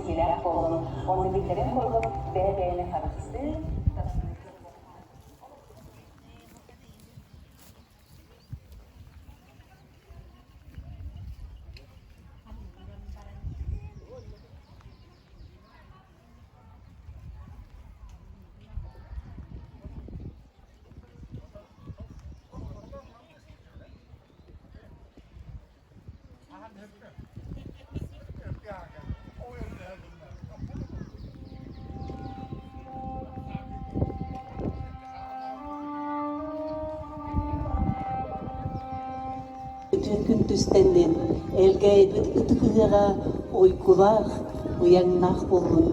Ситиһиилээх буоллун. Уонна биллэрин курдук бэйэ-бэйэни харыстыы, Үтүө күн түстэннин, Элгээйибит ытык ыһыаҕа уйгулаах, уйаҥнаах буоллун.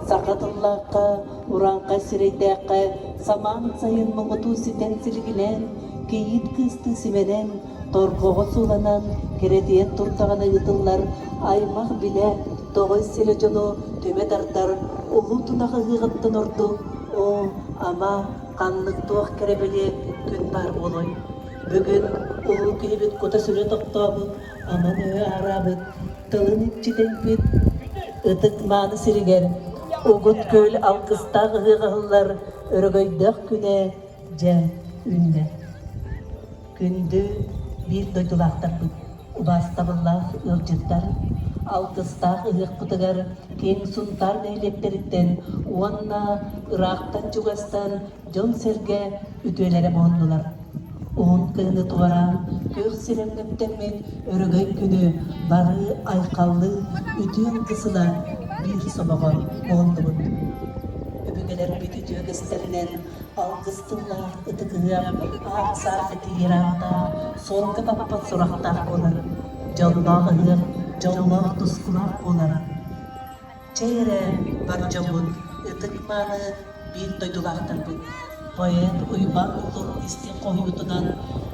Саха тыллаахха, урааҥхай сирэйдээххэ самаан сайын муҥутуу ситэн силигилээн, кийиит кыыстыы симэнэн, торҕоҕо сууланан, кэрэтийэн турдаҕына ыытыллар аймах-билэ, тоҕой сирэ дьону түмэ тардар улуу тунах ыһыаҕыттан ордук, оо, ама, ханнык туох кэрэ бэлиэ күн баар буолуой? Бүгүн улуу киһибит кута-сүрэ тохтообут, аман өһө аараабыт, тылын иччитэйбит ытык-мааны сиригэр Угут Күөл алгыстаах ыһыах ыһыллар өрөгөйдөөх күнэ дьэ үүннэ. Күндү биир дойдулаахтарбыт, убаастабыллаах ыалдьыттар, алгыстаах ыһыахпытыгар киэҥ Сунтаар нэһилиэктэриттэн уонна ыраахтан-чугастан дьон-сэргэ үтүөлэрэ муһуннулар. Уһун кыһыны туораан, күөх сирэм үктэммит өрөгөй күнү бары айхаллыы үтүө алгысынан биир сомоҕо муһуннубут. Өбүгэлэрбит үтүө үгэстэринэн алгыс тыллаах ытык ыһыах аат-саат этиир ааттаах, суолга баппат сурахтаах буолар. Дьоллоох ыһыах дьоллоох тускулаах буолар. Чэй эрэ, бар дьоммут, ытык-мааны биир дойдулаахтарбыт, поэт Уйбаан Уллур истиҥ хоһуйуутунан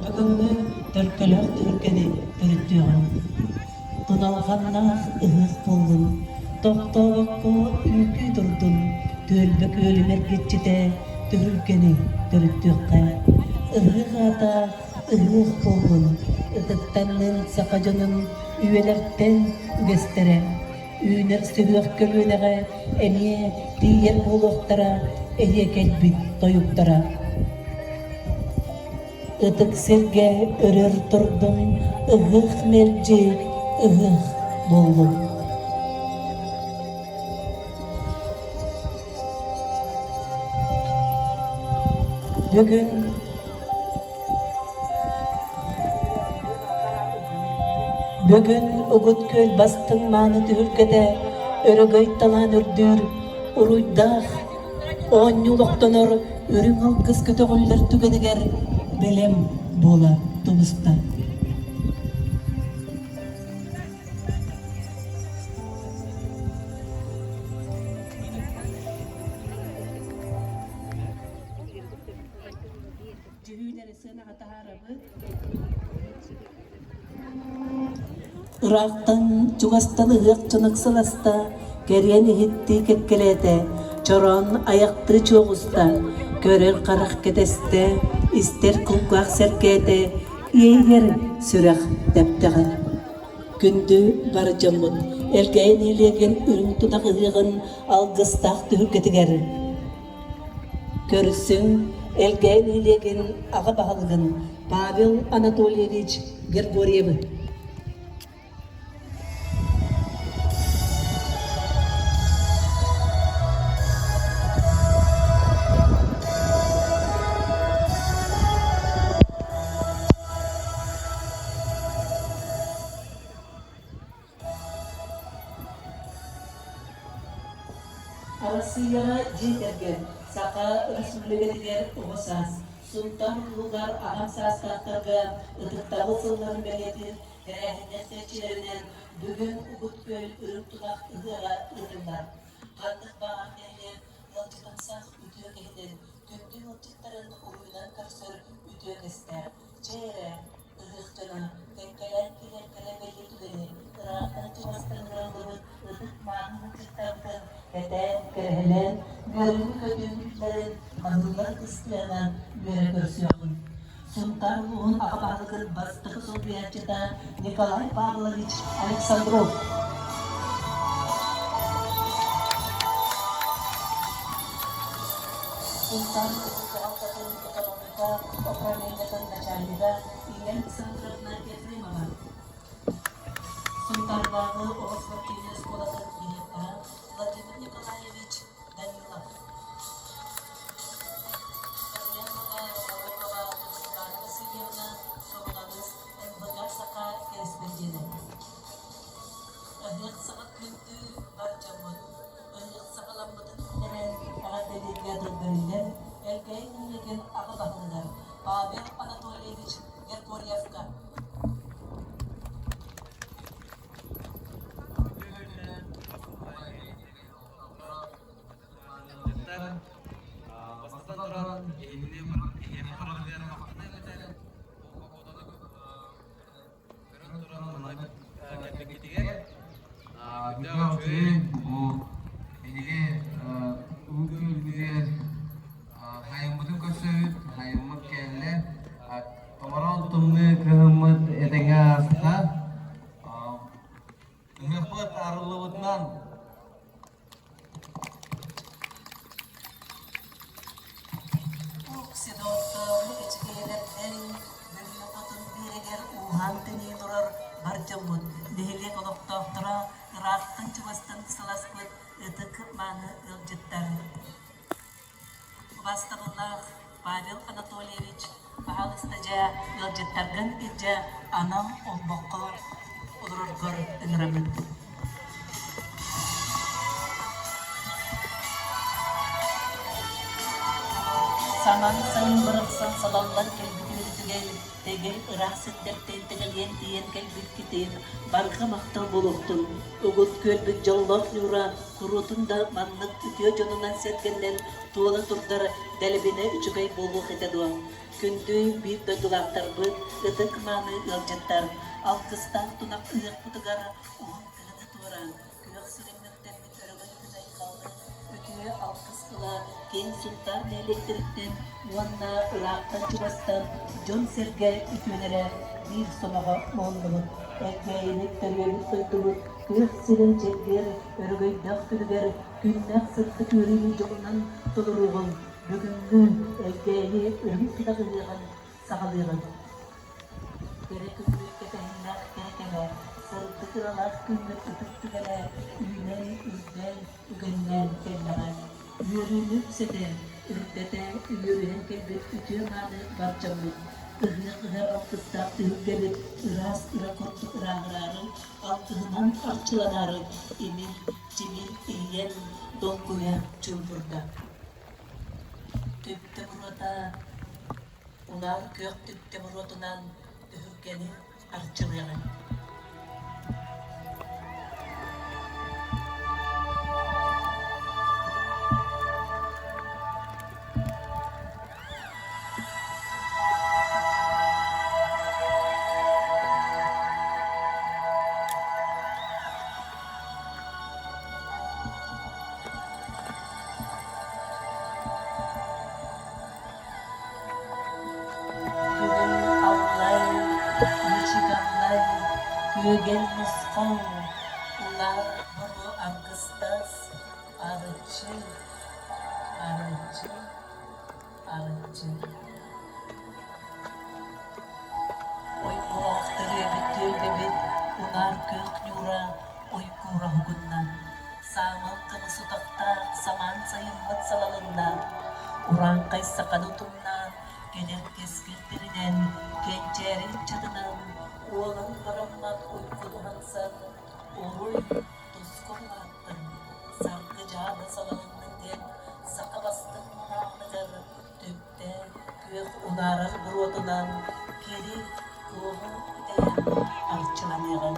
бүгүҥҥү төлкөлөөх түһүлгэни төрүттүөҕүҥ. Туналҕаннаах ыһыах буоллун, тохтообокко үҥкүү турдун, түөлбэ күөлүм эргиччитэ түһүлгэни төрүттүөххэ. Ыһыах аата ыһыах буоллун, ытыктаннын саха дьонун үйэлэртэн үгэстэрэ. Үүнэр сүһүөх көлүөнэҕэ эмиэ тиийэр буолуохтара эһиэкэйбит тойуктара. Ытык сиргэ өрөр турдун, ыһыах мэлдьи ыһыах буоллун. Бүгүн Бүгүн Угут Күөл бастыҥ мааны түһүлгэтэ өрөгөй талаан үрдүүр, уруйдаах оонньуу олохтонор үрүҥ алгыс көтөҕүллэр түгэнигэр бэлэм буола тубуста. Дьүһүүлэри сыанаҕа таһаарабыт. Ыраахтан, чугастан ыһыах дьон ыксаласта, кэриэн иһиттии кэккэлээтэ, чороон айахтыы чуоҕуста, көрөр харах кэтэстэ, истэр кулгаах сэргээтэ, иэйэр сүрэх тэптэҕэ. Күндү бар дьоммут, Элгээйи нэһилиэгин үрүҥ тунах ыһыаҕын алгыстаах түһүлгэтигэр Көрсүҥ Элгээйи нэһилиэгин аҕа баһылыгын Павел Анатольевич Григорьевы. Арассыыйаҕа дьиэ кэргэн, Саха Өрөспүүбүлүкэтигэр оҕо саас, Сунтаар улууһугар аҕам саастаахтарга ытыктабыл сылларын бэлиэтиир тэрээһиннэр чэрчилэринэн бүгүн Угут Күөл Үрүҥ Тунах ыһыаҕа ыытыллар. Ханнык баҕар нэһилиэк ыалдьытымсах үтүө киһитин, күндү ыалдьыттарын уруйунан көрсөр үтүө үгэстээх. Чэй эрэ, ыһыах дьоно, кэккэлээн кэлэр кэрэ бэлиэ түгэни, ыраахтан-чугастан ыҥырыллыбыт ытык-мааны ыалдьыттарбытын кэтээн, кэрэһэлээн, үөрүүнү-көтүүнү хаһыылар ыстыанан үөрэ көрсүөҕүҥ. Сунтаар улууһун аҕа баһылыгын бастакы солбуйааччыта Николай Павлович Александров. Сунтаар дьаһалтатын экономика управлениетын начальнига Инна Александровна Ефремова, Сунтаардааҕы оҕо спортивнай оскуолатын директора Владимир Николаевич Данилов, Татьяна Рогова Светлана Васильевна, суруналыыс НВК Саха кэрэспэдьиэнэ. Ыһыах саҕа күндү бар дьоммут, ыһыах саҕаламмытын эрэн эҕэрдэлииргэ тылбэриллэр Элгээйи нэһилиэгин аҕа баһылыгар Павел Анатольевич Меркурьевка. Бастатан туран, эһигини эһиэхэ барытыгар махтаныам этэ. Көрөн туран манна кэлбиккитигэр Бүтээх үчүгэй бу эһиги уу күөлгүтүгэр хайыммытын көрсөбүт, хайыммыт кэллэ. Томороон тымныы кыһыммыт этэҥҥэ ааста. Ыһыахпыт арыллыбытынан. Седовтооҕу эчикийэлэртэн Бөрүө хотун биэрэгэр ууһаан тэнийэ турар бар дьоммут, нэһилиэк олохтоохторо ыраахтан-чугастан сыласпыт ытык мааны ыалдьыттар. Убаастабыллаах Павел Анатольевич, баһаалыста дьэ ыалдьыттаргын илдьэ анал олбоххо олороргор ыҥырабыт. Самаан сайын барахсан салаллан кэлбит үөрүүтүгэр тэгэй ыраах сирдэртэн тэгэлийэн тиийэн кэлбиккитин барҕа махтал буолуохтун. Угут күөлбүт дьоллоох ньуура куруутун да маннык үтүө дьонунан сэргэннэн туола турдар дэлэбинэ үчүгэй буолуох этэ дуо? Күндү биир дойдулаахтарбыт, ытык-мааны ыалдьыттар, алгыстаах тунах ыһыахпытыгар уһун кыһыны туораан, күөх сирэммэттэммит өрөгөй күн айхаллыы, үтүө алгыс ыла киэҥ Сунтаар нэһилиэктэриттэн уонна ыраахтан-чугастан дьон-сэргэ үтүөлэрэ биир сомоҕо муһуннубут. Элгээйини төрүөбүт дойдубут күөх сирин чэлгиэр өрөгөйдөөх күнүгэр күннээх сырдык үөрүүнү дьолунан толоруоҕуҥ, бүгүҥҥү Элгээйи үрүҥ тунах ыһыаҕын саҕалыаҕыҥ. Кэрэ күммүт кэтэһиннээх кэрэ кэмэ, сырдык ыралаах күммүт ытык түгэнэ үүнэн, үрдээн, үгэннээн кэллэҕэ. Үөрүүнү үксэтэ, үрдэтэ үмүөрүһэн кэлбит үтүө-мааны бар дьоммут, ыһыах ыһар алгыстаах түһүлгэбит ыраас ыра курдук ырааһыраары, алгыһынан арчыланаары имир, тимир иһийэн, долгуйа чуумпурда. Түптэ буруота Унаар күөх түптэ буруотунан түһүлгэни арчылыаҕыҥ. Күнүм аллай, мичик аллай, күөгэл нусхал, улар буруо аргыстас, арыччы, арыччы, арыччы. Ойгулаах төрүөбүт түөлбэбит унаар күөх ньуура ойгуура уһугунна. Саамал кымыс утахтаах самаан сайыммыт салалынна. Урааҥхай саханы утумнаан, кэлэр кэскил тэринэн, кэнчээри ыччатынан, уолан бараммат уйгун уһансан, уруй, туску улааттын, саргы-дьаалы салалыннын диэн саха бастыҥ мунааҕыныгар түптэ күөх унаарар буруотунан кири туоһу үтэйэн арчыланыаҕыҥ.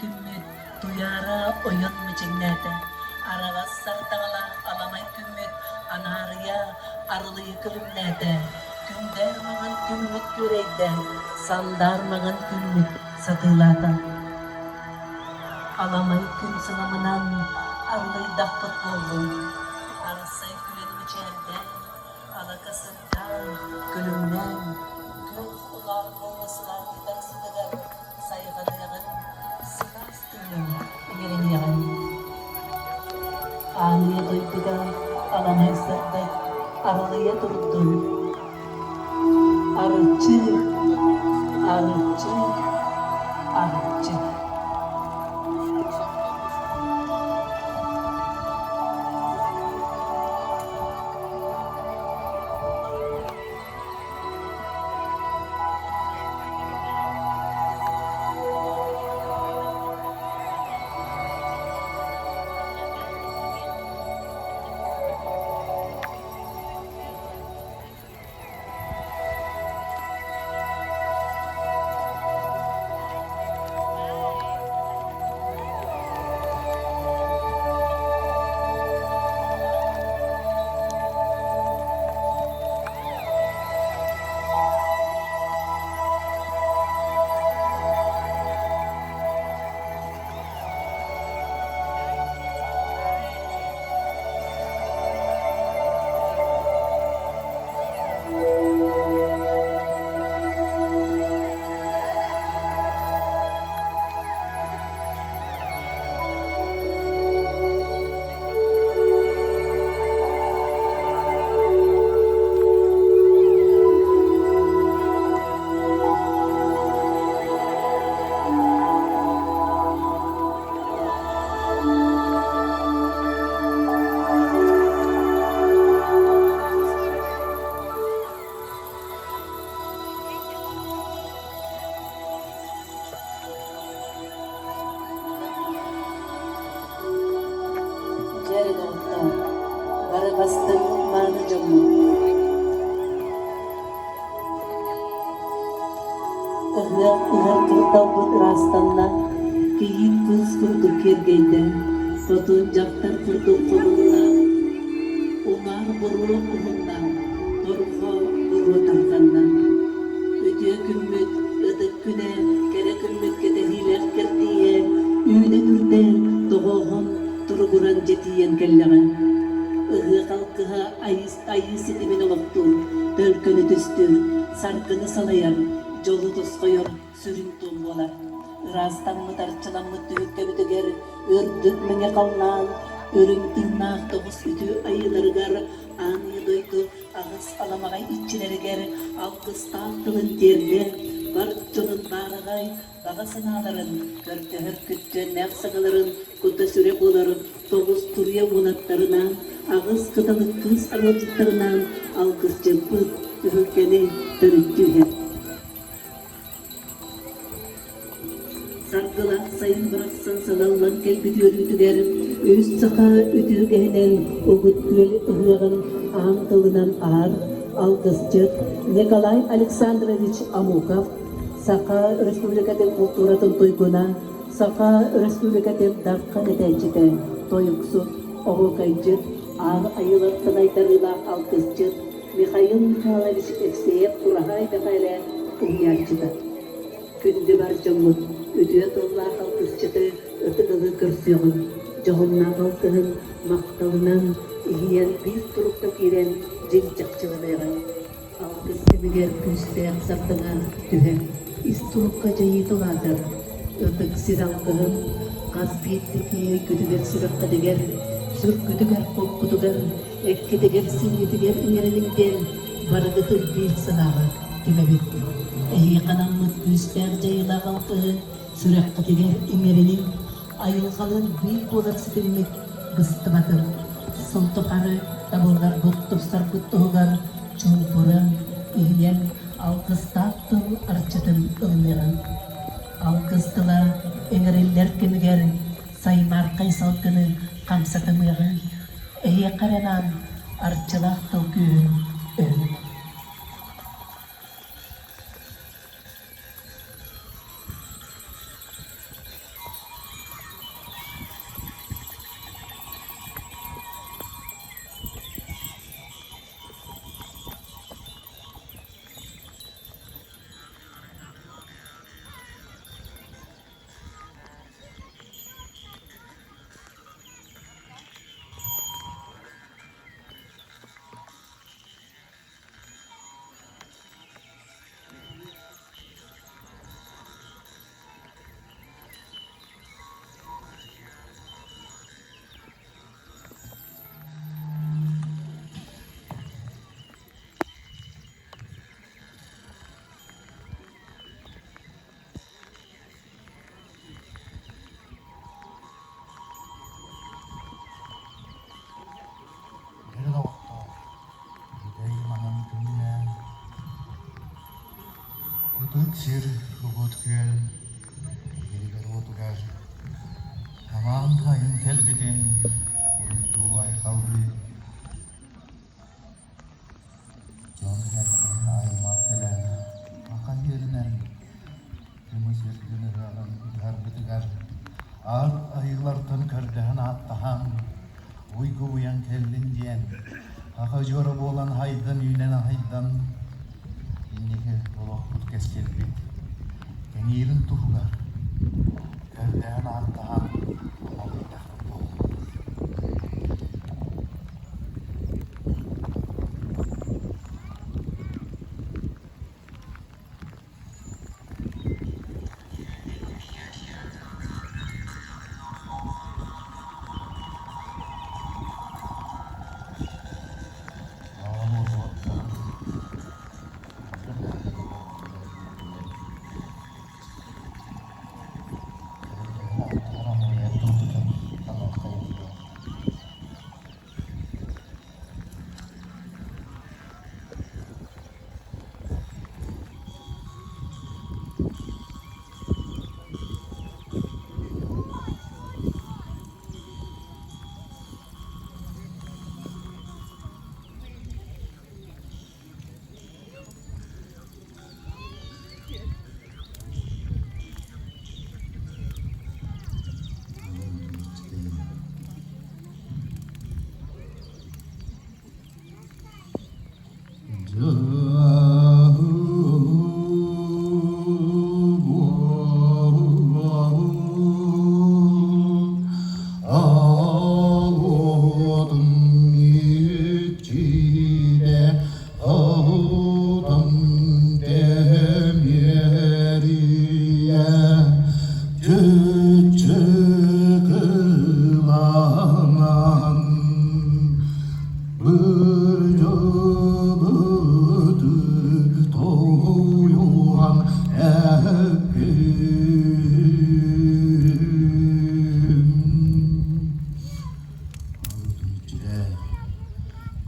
күммүт Туйаара ойон мичиҥнээтэ, араҕас сардаҥалаах аламай күммүт анаарыйа арылыйа күлүмнээтэ, күндээр маҥан күммүт күөрэйдэ, сандаар маҥан күммүт сатыылаата. Аламай күн сыламынан арылыйдахпыт буоллун, арсай күлэн мичээрдээн, алака сырдаан, күлүмнээн, күөх улаах буола сылаанньытар сытыгар сайҕаныаҕын, сылаас тыынын иҥэриниэҕин. Аан дойдуга аламай сырдык арылыйа турдун. Арыччы, арыччы, арыччы. Дьэ эрэ доҕоттоор, бары бастыҥ мааны дьоммут. Ыһыах ыһар кырдалбыт ыраастанна, кийиит кыыс курдук киэргэйдэ, хотун дьахтар курдук хомунна, унаар буруо уһунна, торҕо буруо тарҕанна. Үтүө күммүт, ытык күнэ, кэрэ күммүт кэтэһиилээх кэрдииһэ үүнэн үрдээн, тоҕооһон, туругуран дьэ тиийэн кэллэҕэ. Ыһыах алгыһа айыы ситимин олохтуур, төлкөнү түстүүр, саргыны салайар, дьолу тосхойор сүрүн туом буолар. Ыраастаммыт, арчыламмыт түһүлгэбитигэр үрдүк мэҥэ халлаан, үрүҥ тыыннаах тоҕус үтүө айыыларыгар аан ийэ дойду аҕыс аламаҕай иччилэригэр алгыстаах тылын тиэрдэ, бар дьонун баараҕай баҕа санааларын, көрдөһөр күттүөннээх саҥаларын кута-сүрэ буолар тоҕус туруйа уолаттарынаан, аҕыс кыталык кыыс арыалдьыттарынаан алгысчыппыт түһүлгэни төрүттүүһэ. Саргылаах сайын барахсан салаллан кэлбит үөрүүтүгэр үс саха үтүөгэһинэн Угут Күөл ыһыаҕын аан тылынан аар алгысчыт Николай Александрович Амуков, Саха Республикатын култууратын туйгуна, Саха Республикатын Дархан этээччитэ, тойуксут, оһуокайдьыт, аан айылаттан айдарыылаах алгысчыт Михаил Михайлович Евсеев-Кураһаай Мэхээлэ уһуйааччыта. Күндү бар дьоммут, үтүө тыллаах алгысчыты ытыгылыы көрсүөҕүҥ, дьоһуннаах алгыһын махталынан иһийэн биир турукка киирэн дьиҥ чахчыланыаҕыҥ. Алгыс түмүгэр күүстээх сардаҥа түһэн, ис турукка дьайыы улаатар. Ытык сир алгыһын хас биирдии киһи өйгүтүгэр-сүрэххитигэр, сүргүтүгэр-куккутугар, эккитигэр-сиҥҥитигэр иҥэрэниҥ диэн барыгытын биир санааҕа түмэбит. Эһиэхэ анаммыт күүстээх дьайыылаах алгыһы сүрэххитигэр иҥэриниҥ, айылҕалыын биир буолар ситиммит быстыбатын. Сыл тухары табылларбыт, тупсарбыт туһугар чуумпуран, иһийэн, алгыстаах тыл арчытын ылыныаҕыҥ. Алгыс тыла ыҥырыллар кэмигэр саймаархай салгыны хамсатымыаҕыҥ, эһиэхэ эрэ анаан арчылаах тыл күүһүн өһүн. Ытык сир Угут күөл иһигэр-уотугар самаан сайын кэлбитин уруйдуу айхаллыы Дьон-сэргэ аймах кэлэн аха иһэринэн көмүс үрдүн ыһыаҕын ыһарбытыгар аар айыылартан көрдөһөн ааттаһан уйгу-уйан кэллин диэн аха удьуора буолан хайдан үүнэн аһайдан инники олохпут кэскилбит кэҥиирин туһугар көрдөһөн ааттаһан амалыйдахпыт буоллун.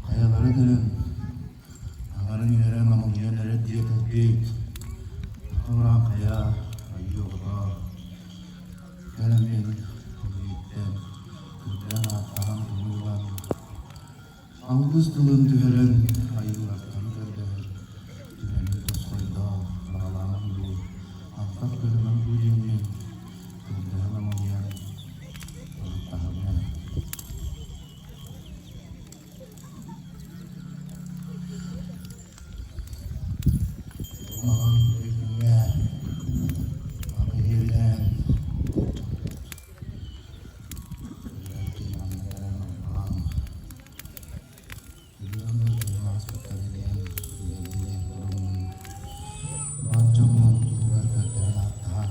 Хайалара көрөн, аҥарын үөрэн амалыйан эрэр диэтэхпит, Аҕам хайа, айыы оҕото, кэлэмин илииттэн кырдьан ааттаһан туһуллан, алгыс тылын түһэрэн айыылартан көрдөһөр, түгэни тосхойдоох, баҕалаах дуу, антах көрүмэҥ дуу диэммин көрдөһөн амалыйан ааттаһабын. Маҕан күҥҥэ аҕыйыылаан Бар дьоммун туһугар көрдөһөн ааттаһан,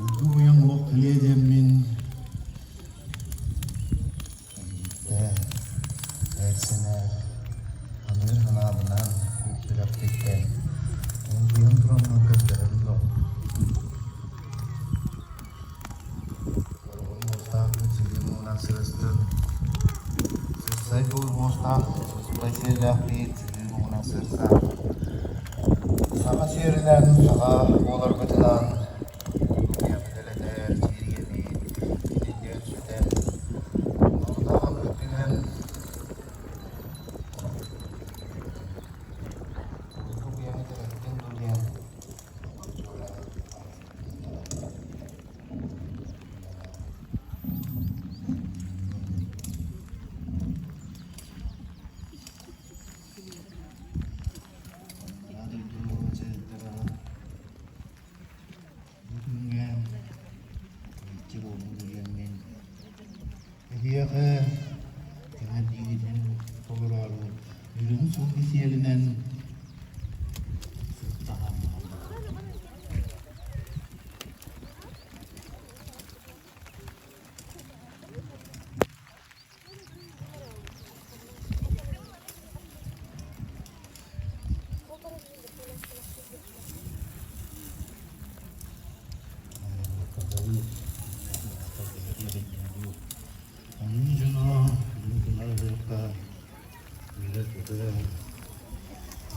уйгу-уйаҥ олох кэлиэ диэммин Биирдэ эр-сэмээр аныыр санаабынан сүрэхпиттэн долгуйан тураммын көрдөһөбүн доҕор. Боругун муостаахпыт силии муҥунан сырыстын, сырсай муостаах сыспай сиэллээхпит силии муҥунан сырсан, саха сиэринэн саха буоларбытынан Үлэлэтэр сиэрийэбит итинник сүтэн, оннооҕор үрдүнэн уйгу-быйаҥы төрөттүн дуу диэн Бу күҥҥэ икки буолан диэммин эһиэхэ кэҥэрдиигитин толороору үрүҥ сылгы сиэлинэн сыттаһан Оннун дьоно бүгүн ыһыахха үөрэ-көтө,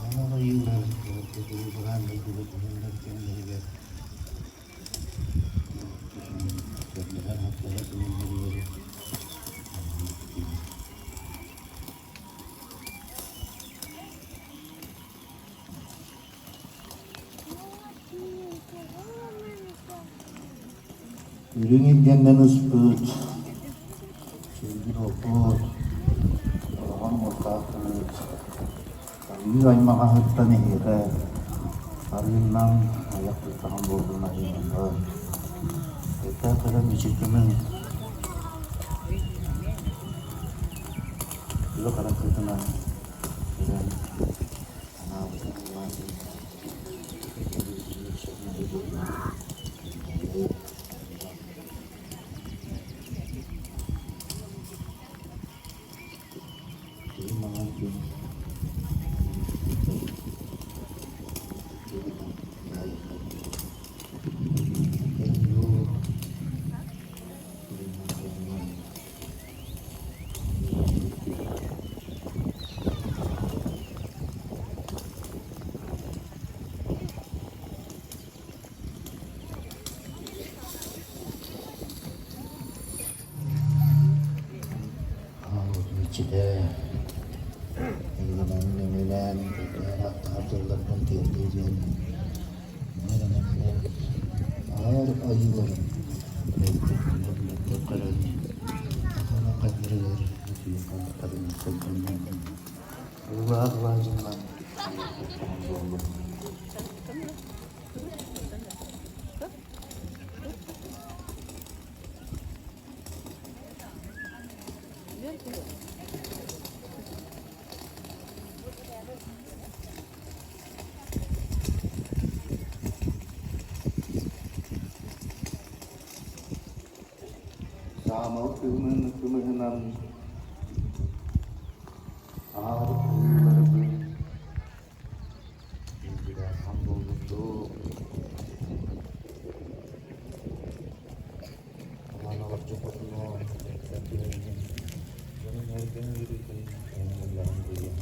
аал айыылар Орто бараан дойдуга түһүннэр кэмнэригэр көрдөһөр хаптаһар күннэригэр Үрүҥ илгэннэн ыспыт, сирбит-уоппут, олоҕун уоттаахпыт, Айыы аймаҕаһыттан эһиэхэ арыыннан айах туттаҕым буоллун айыыланнар. Этэ кэлэн мичилгимин күөх хараххытынан көрөн анаабытын ылаатын Киһи маҥан күн Иччитэ ылланан нөҥүөлээн ааттаһар тылларбын тиэрдиэ диэн эрэнэммин аар айыыларым көрөн ханарыгар үтүө ханахтарын сылдьан ыллаах алаадьыннан буоллум. Саамал кыымын кымыһынан аар кыылларбын Илдьирээххин буоллун дуу Анаан дьоппотуно түһэрин дьонун эргэн үөрүүтүн эҥэллэҕин диэн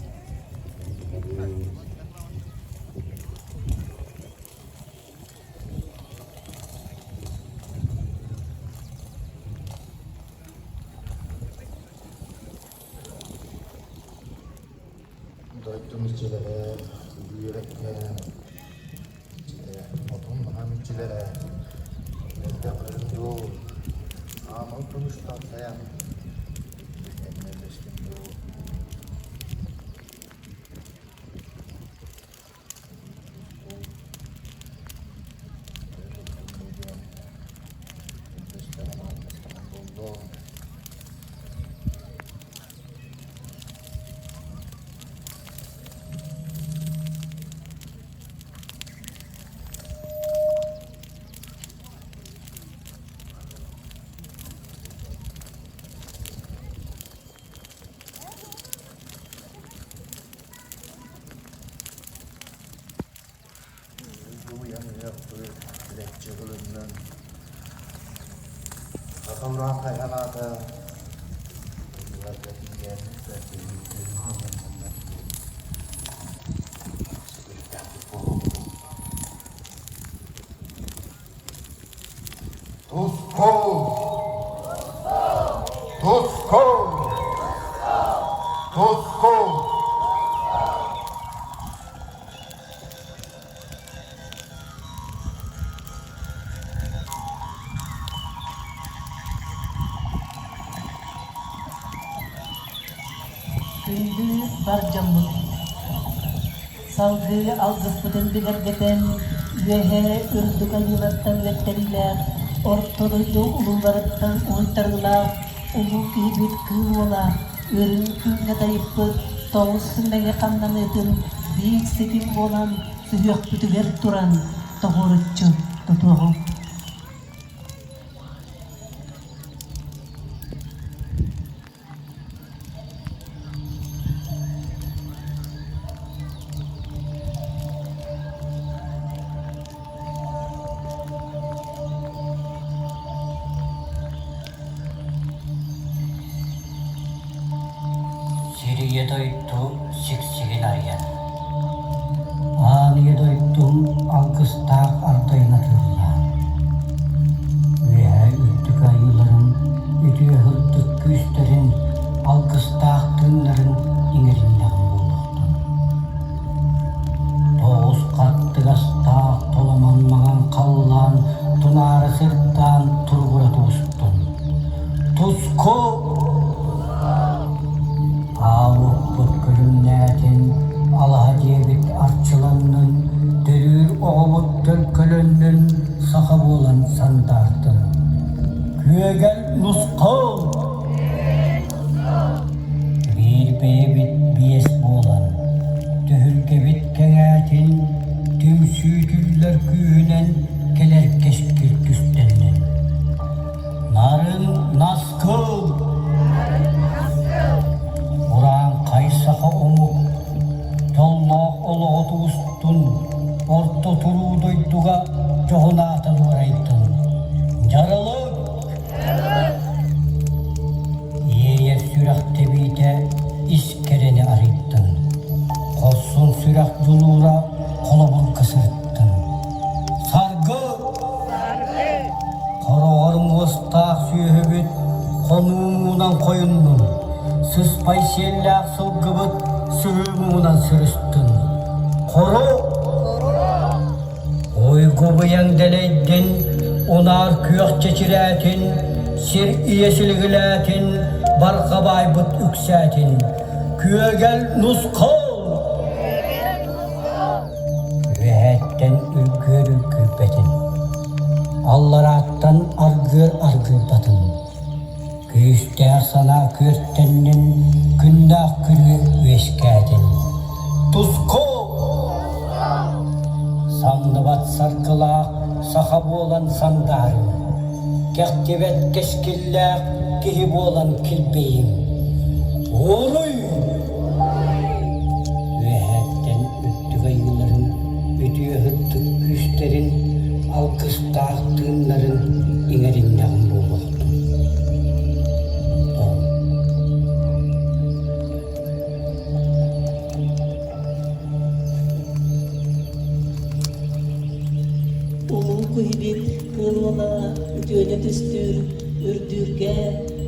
Дойдум иччилэрэ, үөрэккэ иччилэрэ, отун-маһын иччилэрэ, элбэх өрүн дуу, аамал тумустан сайан, эмнэллэстим дуу. Билэччи ылыннын. Саха хайанаата Ылларга тиийэн Тускул! Тускул! Тускул! Күндү бар дьоммут! Салгыы алгыспытын бигэргэтэн, үөһээ үрдүк айыылартан үөттэриилээх, орто дойду улууларыттан уһуйтарыылаах улуу киһибит Кыыл Уола үрүҥ күҥҥэ дайыппыт тоҕус мэҥэ хамнаныытын биир ситим буолан сүһүөхпүтүгэр туран тоҕуоруччу тутуоҕуҥ. Сир ийэ дойду сиксигин арыйан, Аан ийэ дойду алгыстаах ардайын атыылаан, Үөһээ үрдүк айыыларын үтүө сырдык күүстэрин, алгыстаах тыыннарын иҥэриннэҕим буолуохтун. Тоҕус хаттыгастаах толомон маҥан халлаан тунаара сырдаан туругура тубустун. Туску! Аалыппыт күлүмнээтин, алаһа диэбит арчыланнын, төрүүр оҕобут төлкөлөннүн, саха буолан сандаартын. Күөгэл нусхал! Биир бэйэбит биэс буолан, түһүлгэбит кэҥээтин, түмсүүтүллэр күүһүнэн кэлэр кэскил түстэннин. Нарын наскыл! Урааҥхай саха омук дьоллоох олоҕу тубустун, орто туруу дойдуга дьоһун аата дуорайдын. Дьаралык! Иэйэр сүрэх тэбиитэ ис кэрэни арыйдын, хорсун сүрэх дьулуура холобурга сырыттын. Саргы! Хороҕор муостаах сүөһүбүт хонуу муҥунан хойуннун, сыспай сиэллээх сылгыбыт сыһыы муҥунан сырыстын. Хоро! Уйгу-быйаҥ дэлэйдин, унаар күөх чэчирээтин, сир ийэ силигилээтин, барҕа баайбыт үксээтин. Күөгэл нусхал! Үөһээттэн үргүөр үргүйбэтин, алларааттан аргыар аргыйбатын, күүстээх санаа күөртэннин, күннээх күрүө үөскээтин. Туску! Самныбат саргылаах саха буолан сандаарыҥ, кэхтибэт кэскиллээх киһи буолан килбэйиҥ. Уруй! Үөһээттэн үрдүк айыыларын, үтүө сырдык күүстэрин, алгыстаах тыыннарын иҥэриннэҕим буолуохтун. Улуу киһибит кыыл уола үтүөнү түстүүр, үрдүүргэ,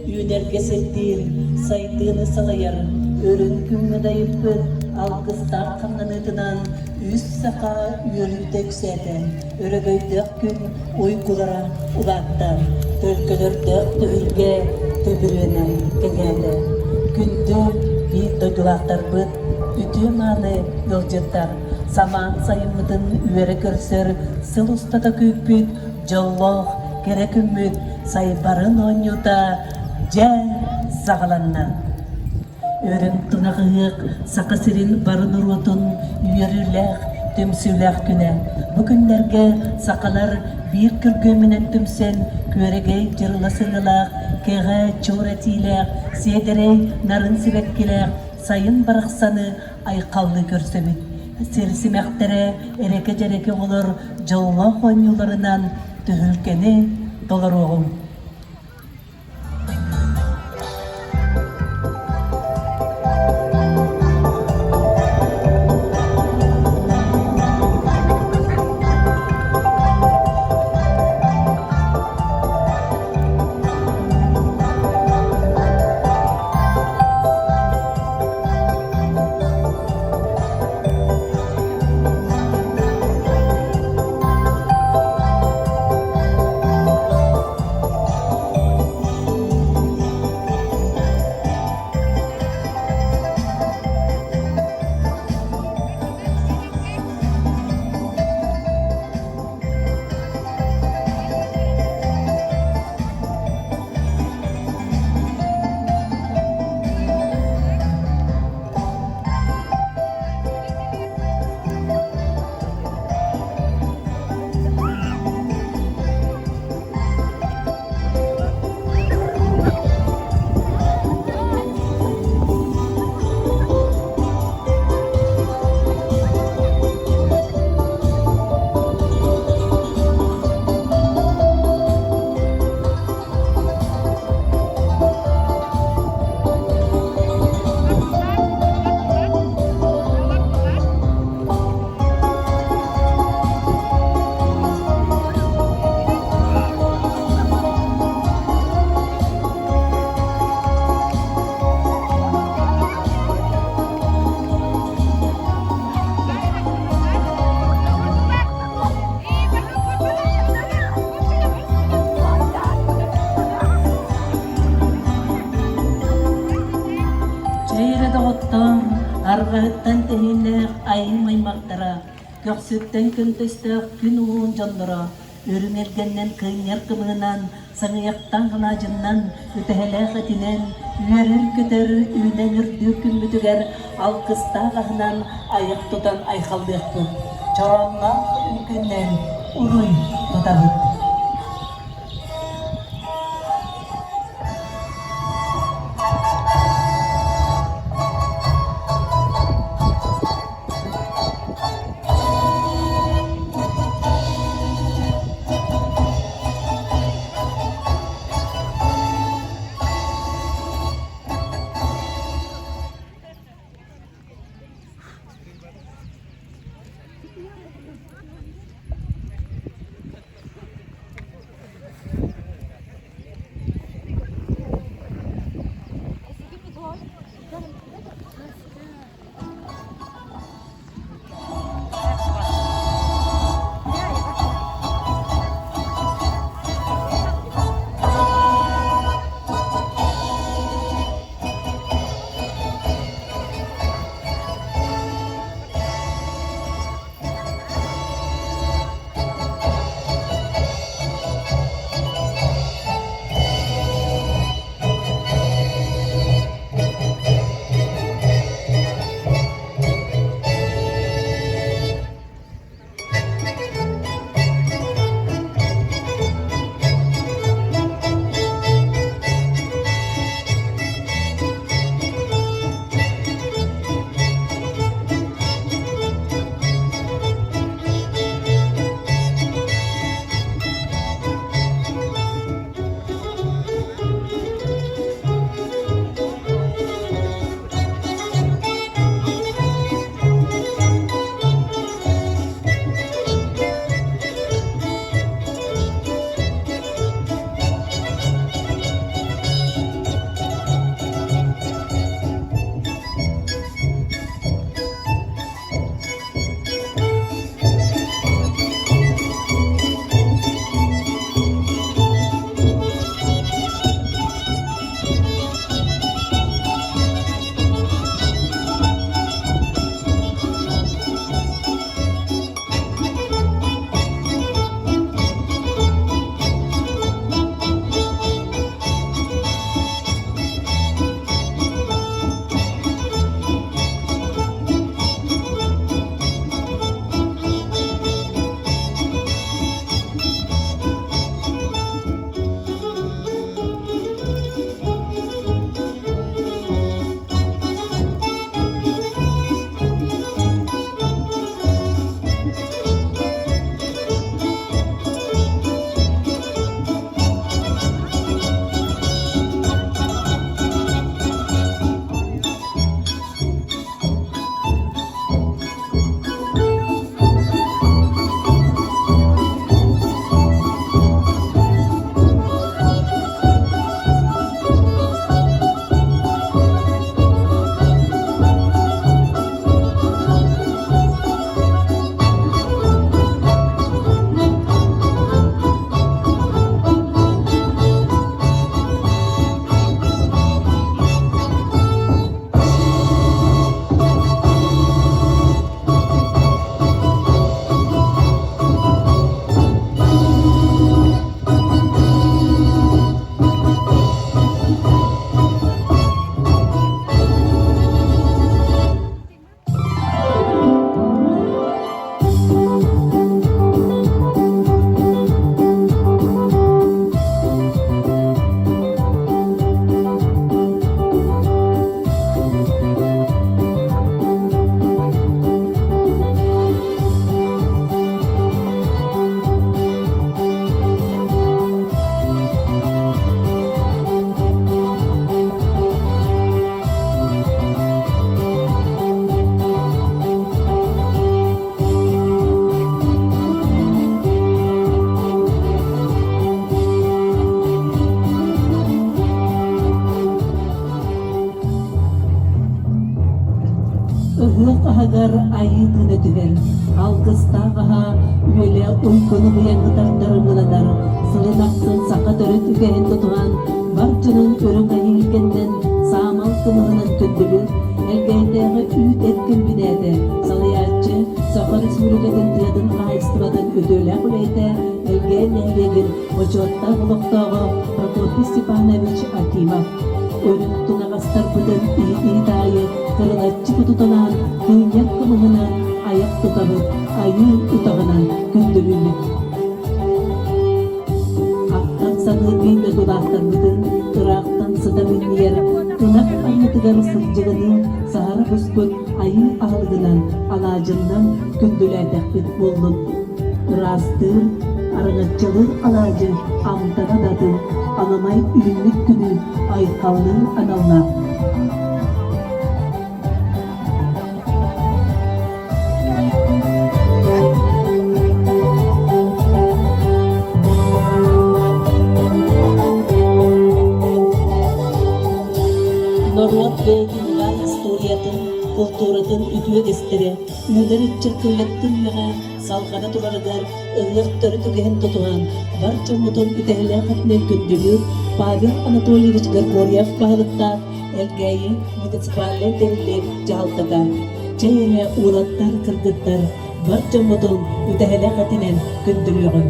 үүнэргэ сирдиир, сайдыыны салайар, үрүҥ күҥҥэ дайыппыт алгыстаах хамнаныытынан үс саха үөрүүтэ үксээтэ, өрөгөйдөөх күн уйгулара улаатта, төлкөлөрдөөх түһүлгэ төбүрүөнэ кэҥээтэ. Күндү биир дойдулаахтарбыт, үтүө-мааны ыалдьыттар, самаан сайыммытын үөрэ көрсөр сыл устата күүппүт дьоллоох кэрэ күммүт сайбарын оонньуута дьэ саҕаланна. Үрүҥ тунах ыһыах Саха сирин бары норуотун үөрүүлээх, түмсүүлээх күнэ. Бу күннэргэ сахалар биир күргүөмүнэн түмсэн, күөрэгэй дьырыла сырыылаах, кэҕэ чуор этиилээх, сиэдэрэй нарын сибэккилээх сайын барахсаны айхаллыы көрсөбүт. Сир симэхтэрэ эрэкэ-дьэрэкэ оҕолор дьоллоох оонньууларынан түһүлгэни толоруоҕуҥ. Арҕаһыттан тэһииннээх айыы аймахтара, көхсүттэн көнтөстөөх күн уһун дьонноро, үрүҥ эргэннэн кыынньар кымыһынан, саҥыйахтан алаадьыннан, үтэһэлээх этинэн, үөрэр-көтөр, үүнэн үрдүүр күммүтүгэр алгыстаах аһынан айах тутан айхаллыахпыт, чороонноох үҥкүүнэн уруй тутабыт. Ыһыах аһыгар айыы тыына түһэр, алгыстаах аһа үөлэ уйгуну быйаҥытар ырыаланар, сылын ахсын саха төрүт үгэһин тутуһан, бар дьонун үрүҥ айыы кэннэн саамал кымыһынан көрдүбүт, Элгээйдээҕи үүт эт. бочуоттаах олохтооҕо Прокопий Степанович Акимов. Үрүҥ тунаҕастарбытын иһит-иһит аайы кырылаччы кутуталаан, кыынньар кымыһынан айах тутабыт, айыы утаҕынан күндүлүүбүт. Ахтан саныыр биир дойдулаахтарбытын ыраахтан сыта минньийэр ынах аннытыгар сылдьыгыныы саһара буспут айыы аһылыгынан алаадьыннан күндүлээтэхпит буоллун. Ыраастыыр, араҥаччылыыр алаадьы амтана да атын, аламай үүммүт күнү айхаллыыр аналлаах. Норуот бэйэтин баай историятын, култууратын үтүө үгэстэрэ үүнэр ыччакка үйэттэн үйэҕэ салҕана турарыгар ыһыах төрүт үгэһин тутуһан, бар дьоммутун үтэһэлээх этинэн күндүлүүр Павел Анатольевич Григорьев баһылыктаах Элгээйи муниципальнай тэриллии дьаһалтата чэй эрэ уолаттар, кыргыттар бар дьоммутун үтэһэлээх этинэн күндүлүөҕүҥ.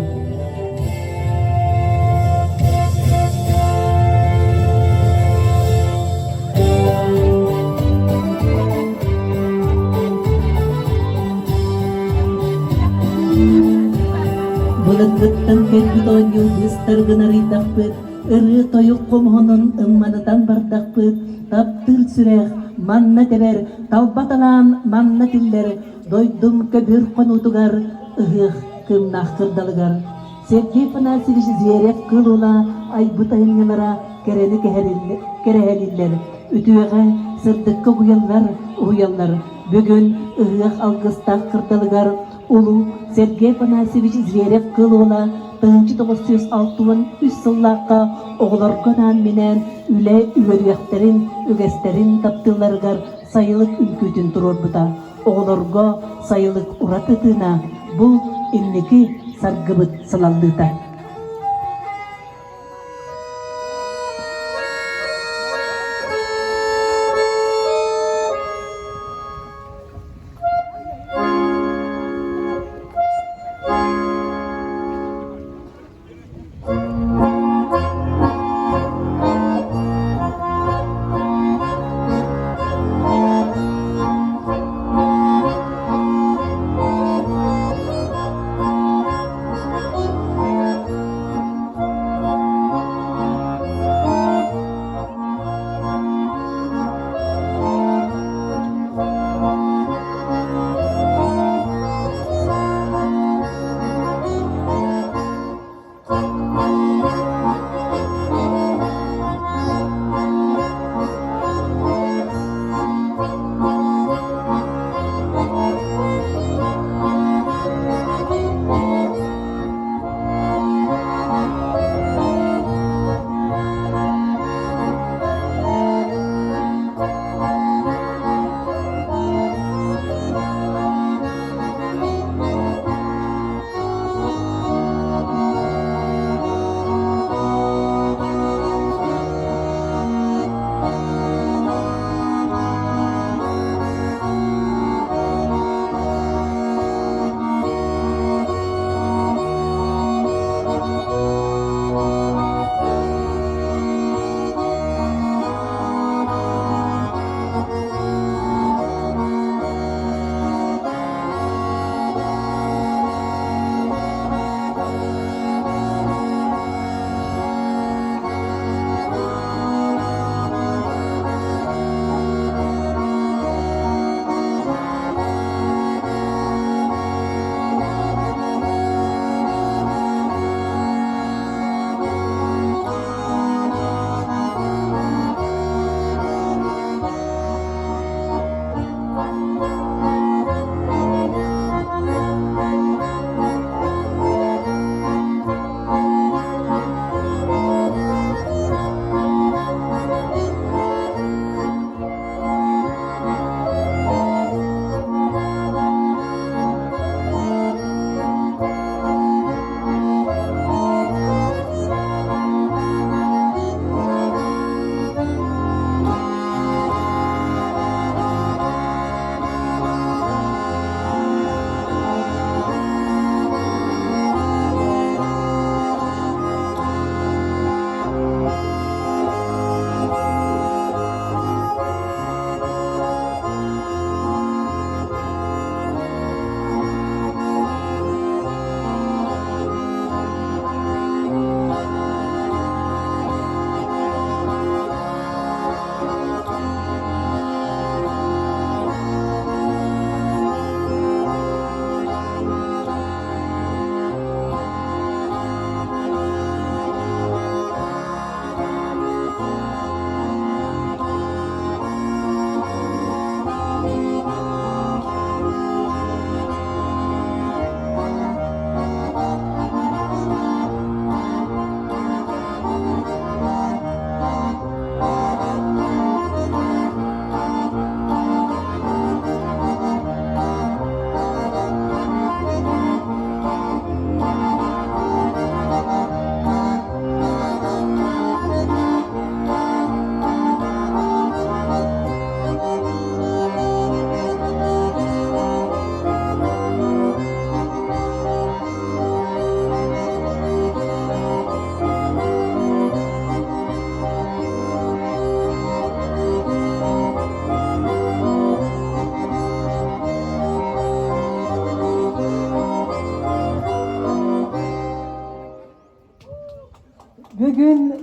Былыргыттан кэлбит оонньуу быыстаргын арыйдахпыт, ырыа-тойук хомуһунун ымманытан бардахпыт, таптыыр сүрэх манна тэбэр, талба талаан манна тиллэр, дойдум көбүр хонуутугар, ыһыах кыымнаах кырдалыгар. Сергей Афанасьевич Зверев-Кыл Ула айбыт айымньылара кэрэни кэрэһэлииллэр, үтүөҕэ, сырдыкка угуйаллар, уһуйаллар. Бүгүн ыһыах алгыстаах кырдалыгар улуу Сергей Афанасьевич Зверев-Кыл Уола 1963 сыллаахха оҕолорго анаан-минээн үлэ үөрүйэхтэрин, үгэстэрин таптыылларыгар сайылык үҥкүүтүн туруорбута. Оҕолорго сайылык ураты тыына бу инники саргыбыт салаллыыта.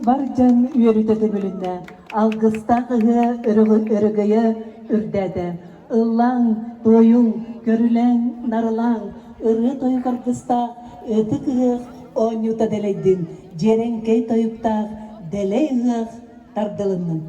бар дьон үөрүүтэ түмүлүннэ, алгыстаах ыһыа өрөгөйө үрдээтэ. Ыллааҥ, туойуҥ, көрүлээҥ, нарылааҥ, ырыа-тойук аргыстаах ытык ыһыах оонньуута дэлэйдин, дьиэрэҥкэй тойуктаах дэлэй ыһыах тардылыннын.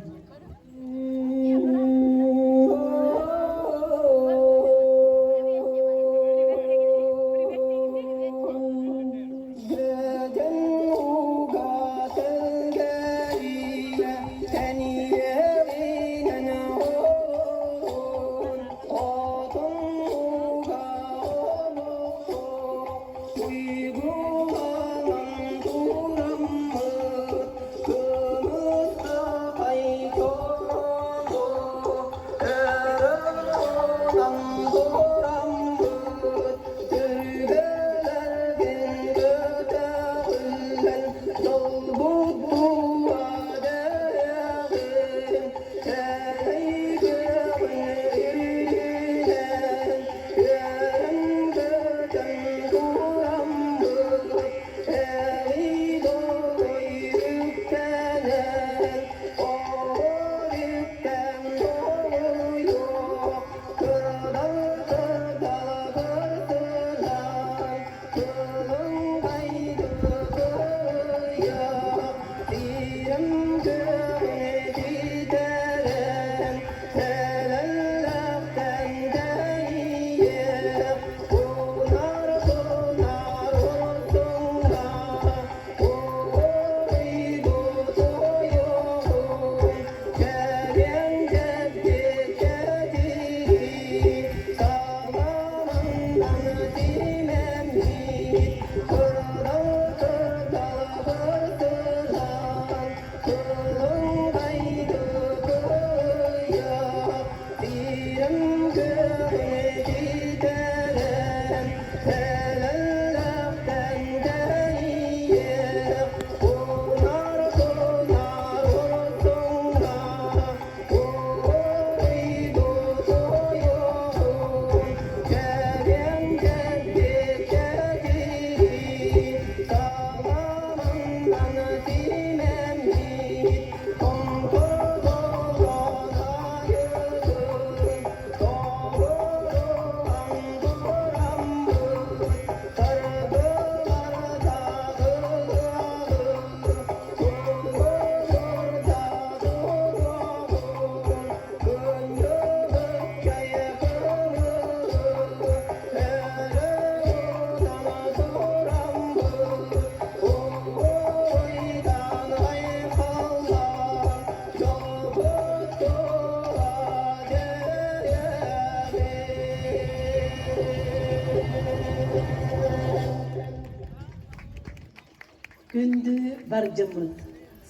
Күндү бар дьоммут,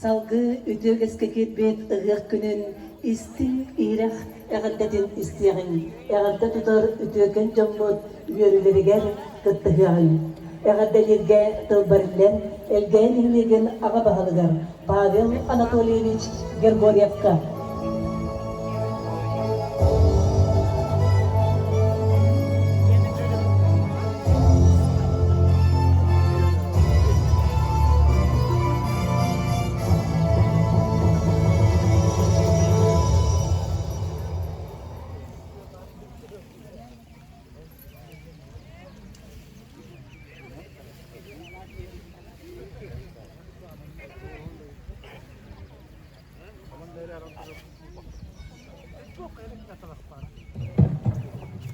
салгыы үтүө үгэскэ киирбит ыһыах күнүн истиҥ иһирэх эҕэрдэтин истиэҕиҥ, эҕэрдэ тутар үтүөкэн дьоммут үөрүүлэригэр кыттыһыаҕыҥ. Эҕэрдэлииргэ тыл бэриллэн, Элгээн нэһилиэгин аҕа баһылыгар Павел Анатольевич Григорьевка.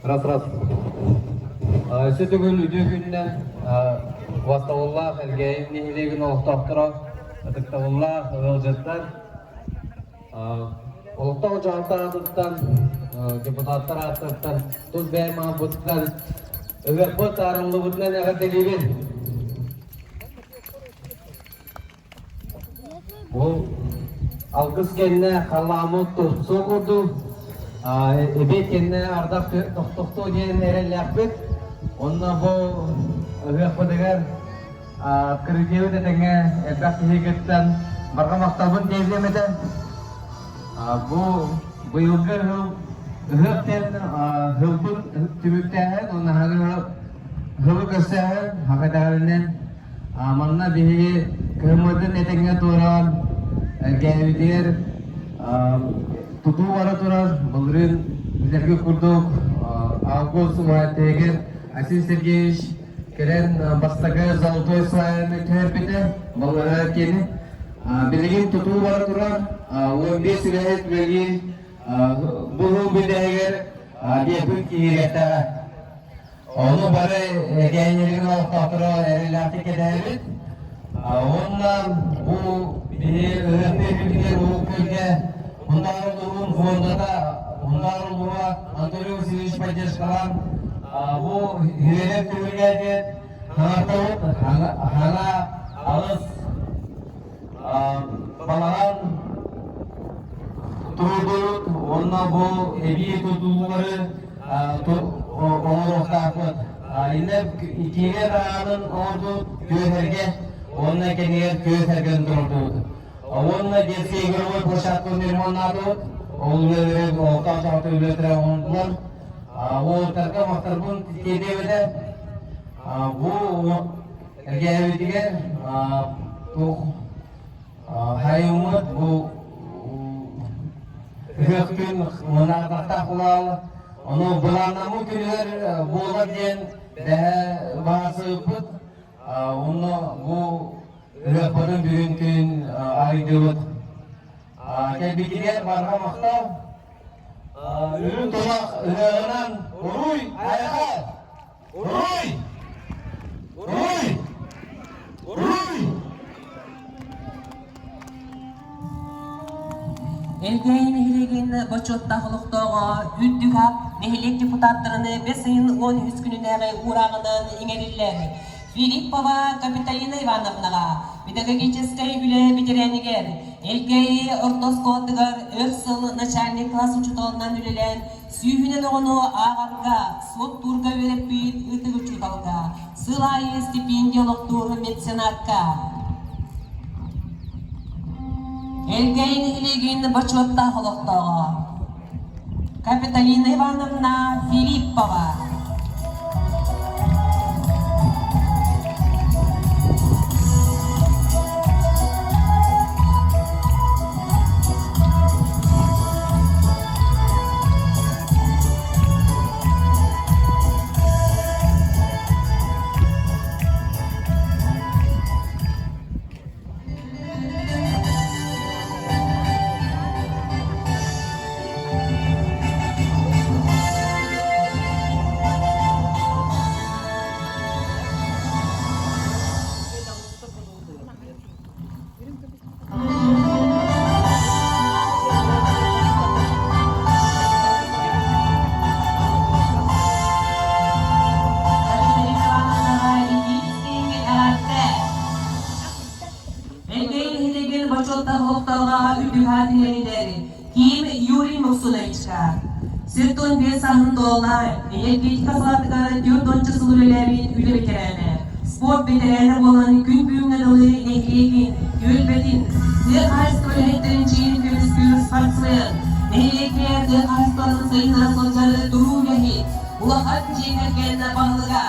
Раз раз. Өссө төгүл үтүө күнүнэн убастабыллаах Элгээйим нэһилиэгин олохтоохторо, ытыктабыллаах ыалдьыттар, олохтоох дьаһалта аатыттан, депутаттар ааттарыттан тус бэйэм ааппыттан ыһыахпыт арыллыбытынан эҕэрдэлиибин. Бу алгыс кэннэ халлааммыт тупсуо курдук, эбиэт кэннэ ардах тохтохтуо диэн эрэллээхпит. Онно бу ыһыахпытыгар открытиебыт этэҥҥэ элбэх киһи кыттан барҕа махталбын тиэрдиэм этэ. Бу быйылгы ыһыл ыһыах диэн ыһылбыт түмүктээһин уонна аһыгы ыһылы көрсөөһүн хакатаарынан. Манна биһиги кыһыммытын этэҥҥэ туораан Элгээйибитигэр тутуу бара турар. Былырыын билэргит курдук август уһааттыгар Айсен Сергеевич кэлэн бастакы золотой сваяны түһэрбитэ балыыһа киэни. Билигин тутуу бара турар. 15 үлэһит үлэлиир. Бу сыл бүтэһигэр биэппит киириэхтээх. Ону бары Элгээйилэрин олохтоохторо эрэллээхтик кэтэһэбит. Уонна бу биһи ыһыахтыыр күнүгэр Уһук Күөлгэ Мунтаар улууһун фондата Мунтаар улууһа Анатолий Васильевич поддержкалаан бу үөрэх түһүлгэ диэн хаҥартабыт хаҥа алыс балаҕан туруордубут уонна бу эбии тутуулары оҥоруохтаахпыт. Иннэ киирэр аанын оҥордубут күөһэргэ уонна кэннигэр күөс эргэн туруордубут. Уонна детская игровой площадканы ремоннаатыбыт. Ол үлэлэри олохтоох дьаһалта үлэлэрэ оҥордулар. Уолаттарга махталбын тиэрдиэм этэ. Бу Элгээйибитигэр туох хайыммыт бу ыһыах күн мунаатахтаах буолаал ону былааннаммыт күнүгэр буолар диэн бэһэ баасыппыт онно бу ыһыахпытын бүгүн күн арыйдыбыт кэлбитигэр барҕа махтал үрүҥ тунах ыһыаҕынан уруй айхал Уруй! Уруй! Уруй! Элгээйи нэһилиэгин бочуоттаах олохтооҕо Үрдүк Ап нэһилиэк депутаттарын бэс ыйын 13 күнүнээҕи уурааҕынан иҥэриллэр. Филиппова Капиталина Ивановнаҕа педагогическай үлэ бэтэрээнигэр Элгээйи орто оскуолатыгар өр сыл начальник класс учууталынан үлэлээн Сүүһүнэн оҕону ааҕарга, суоттуурга үөрэппит ытык учууталга, сыл аайы стипендия олохтуур меценатка. Элгээйи нэһилиэгин бочуоттаах олохтооҕо Капиталина Ивановна Филиппова. Элбээн нэһилиэгин бочуоттаах олохтооҕо үрдүк аат иҥэрилэр Ким Юрий Муксуновичка. Сиртон биэс сааһын туолла, энергетика салаатыгар 40 сыл үлэлээбит үлэ бэтэрээнэ, спорт бэтэрээнэ буолан күн бүгүҥҥэ дылы нэһилиэгин, түөлбэтин, тыа хаһаайыстыба үлэһиттэрин чиэһин көмүскүүр спортсмен, нэһилиэккэ тыа хаһаайыстыбатын сайыннара сылдьар туруу үлэһит, улахан дьиэ кэргэн баһылыга.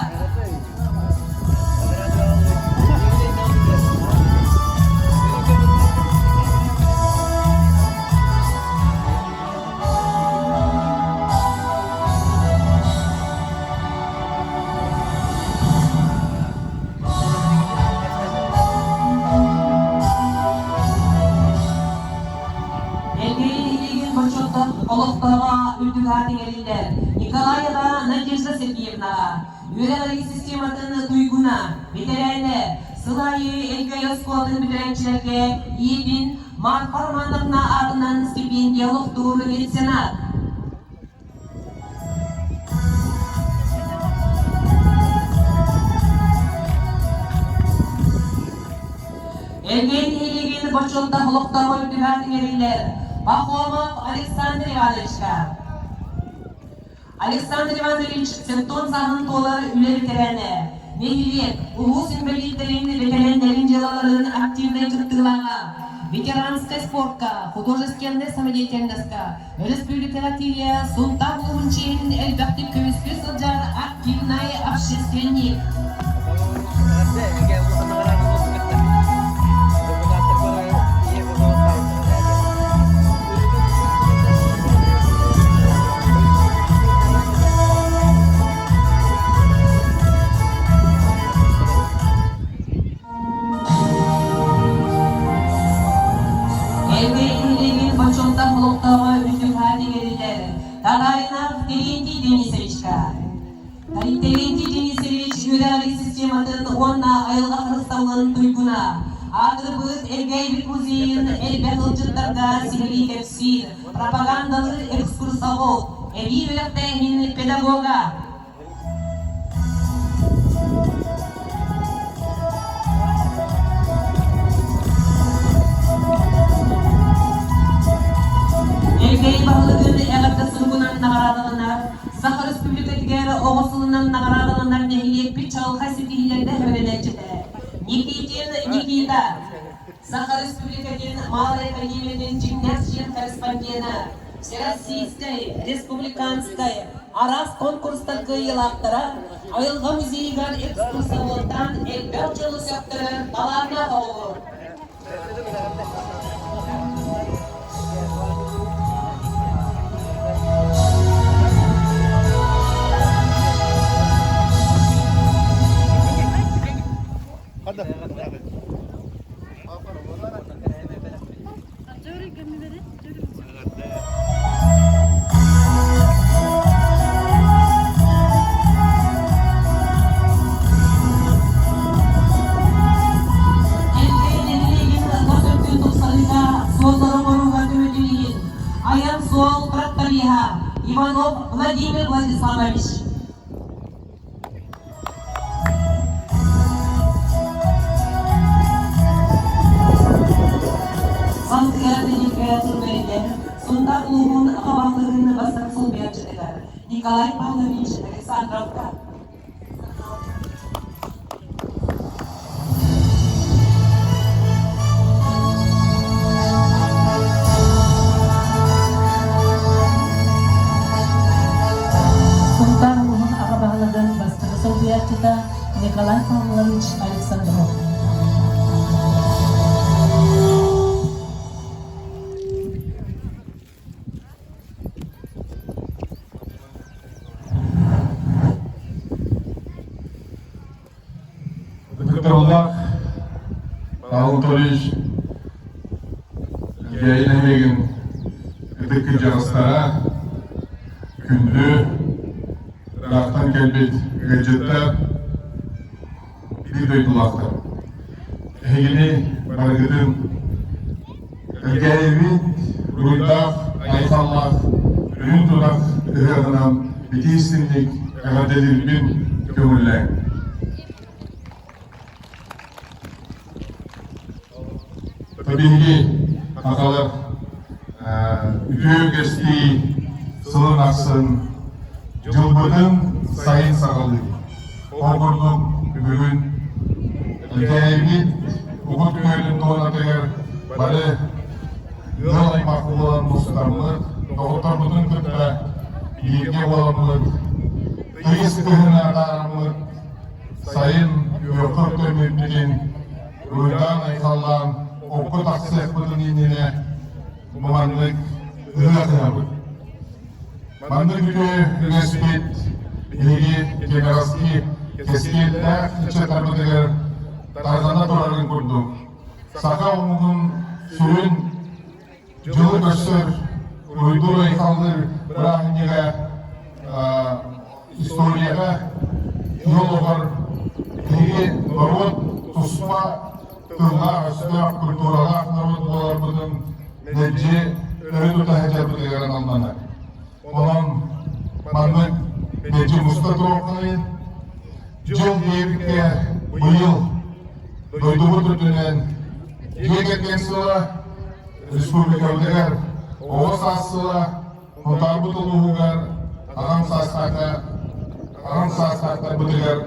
Элгээйи нэһилиэгин бочуоттаах олохтооҕо үрдүк аат иҥэриллэр Николаева Надежда Сергеевнаҕа үөрэҕирии систематын туйгуна, бэтэрээнэ, сыл аайы Элгээйи оскуолатын бүтэрээччилэргэ ийэтин Марфа Романовна аатынан стипендия олохтуур меценат. Элгээйи нэһилиэгин бочуоттаах олохтооҕо үрдүк аат иҥэриллэр Пахомов Александр Ивановичка. Александр Иванович Сентон сааһын туолар үлэ бэтэрээнэ, нэһилиэк, улуус инбэлииттэрин бэтэрээннэрин дьыалаларын активнай кыттыылааҕа, ветеранскай спортка, художественнай самодеятельноска, өрөспүүбүлүкэҕэ тиийэ Сунтаар улууһун чиэһин элбэхтик көмүскүү сылдьар активнай общественник. бочуоттаах олохтооҕо үрдүк аат иҥэриллэр Татаринов Терентий Денисовичка. Терентий Денисович үөрэҕирии систематын уонна айылҕа харыстабылын туйгуна, аатырбыт Элгээйбит музейын элбэх ыалдьыттарга сиһилии кэпсиир, пропагандалыыр экскурсовод, эбии үөрэхтээһин педагога. Элгээйи баһылыгын эҕэрдэ суругунан наҕараадаланар, Саха Республикатыгар оҕо сылынан наҕараадаланар нэһилиэкпит чаҕылхай ситиһиилэргэ үөрэнээччитэ Никитин Никита, Саха Республикатын Малай академиятын дьиҥнээх член-корреспондена, Всероссийскай, республиканскай араас конкурстар кыайыылаахтара, айылҕа музейыгар экскурсоводтаан элбэх дьону сөхтөрөр талааннаах оҕолор. Айан суол тракториһа Иванов Владимир Владиславович. Сантыгар Тиликэ тыл Сунтаар улууһун аҕа баһылыгын бастакы солбуйааччытыгар Николай Павлович Александровка. Сунтаар улууһун аҕа баһылыгын бастакы солбуйааччыта Николай Павлович Александров. Ытыктабыллаах Павел Анатольевич Элгээйи нэһилиэгин ытык кырдьаҕастара, күндү ыраахтан кэлбит ыалдьыттар, биир дойдулаахтар. Эһигини барыгытын Элгээйибит буруйдаах, айхаллаах, үрүҥ тунах ыһыаҕынан итии-истиҥник эҕэрдэлиирбин көҥүллээҥ. Биһиги сахалар үтүө үгэстии сылын ахсын дьылбытын сайын саҕалыыр. Ол курдук бүгүн Элгээйибит Угут күөлүн туонатыгар бары ыал аймах буолан мустаммыт, доҕотторбутун кытта бииргэ буоламмыт, тыйыс кыһыны атаараммыт, сайын үөххэ үктэммиппитин уруйдаан-айхаллаан окко тахсыахпытын иннинэ бу маннык ыһыах ыһабыт. Маннык үтүө үгэспит биһиги кемеровский кэскиэллээх ыччаттарбытыгар тарҕана турарын курдук саха омугун сүрүн дьылы көрсөр уруйдуур-айхаллыыр бырааһынньыга историяҕа киһи олоҕор биһиги норуот туспа тыллаах-өстөөх культуралаах норуот буоларбытын мэлдьи өрө тута сылдьарбытыгар аналланар. Онон маннык мэлдьи муста туруоххайын. Дьыл диэбиккэ быйыл дойдубут үрдүнэн дьиэ кэргэн сыла, республикабытыгар оҕо саас сыла, Хотарбыт улууһугар аҕам саастаахтарбытыгар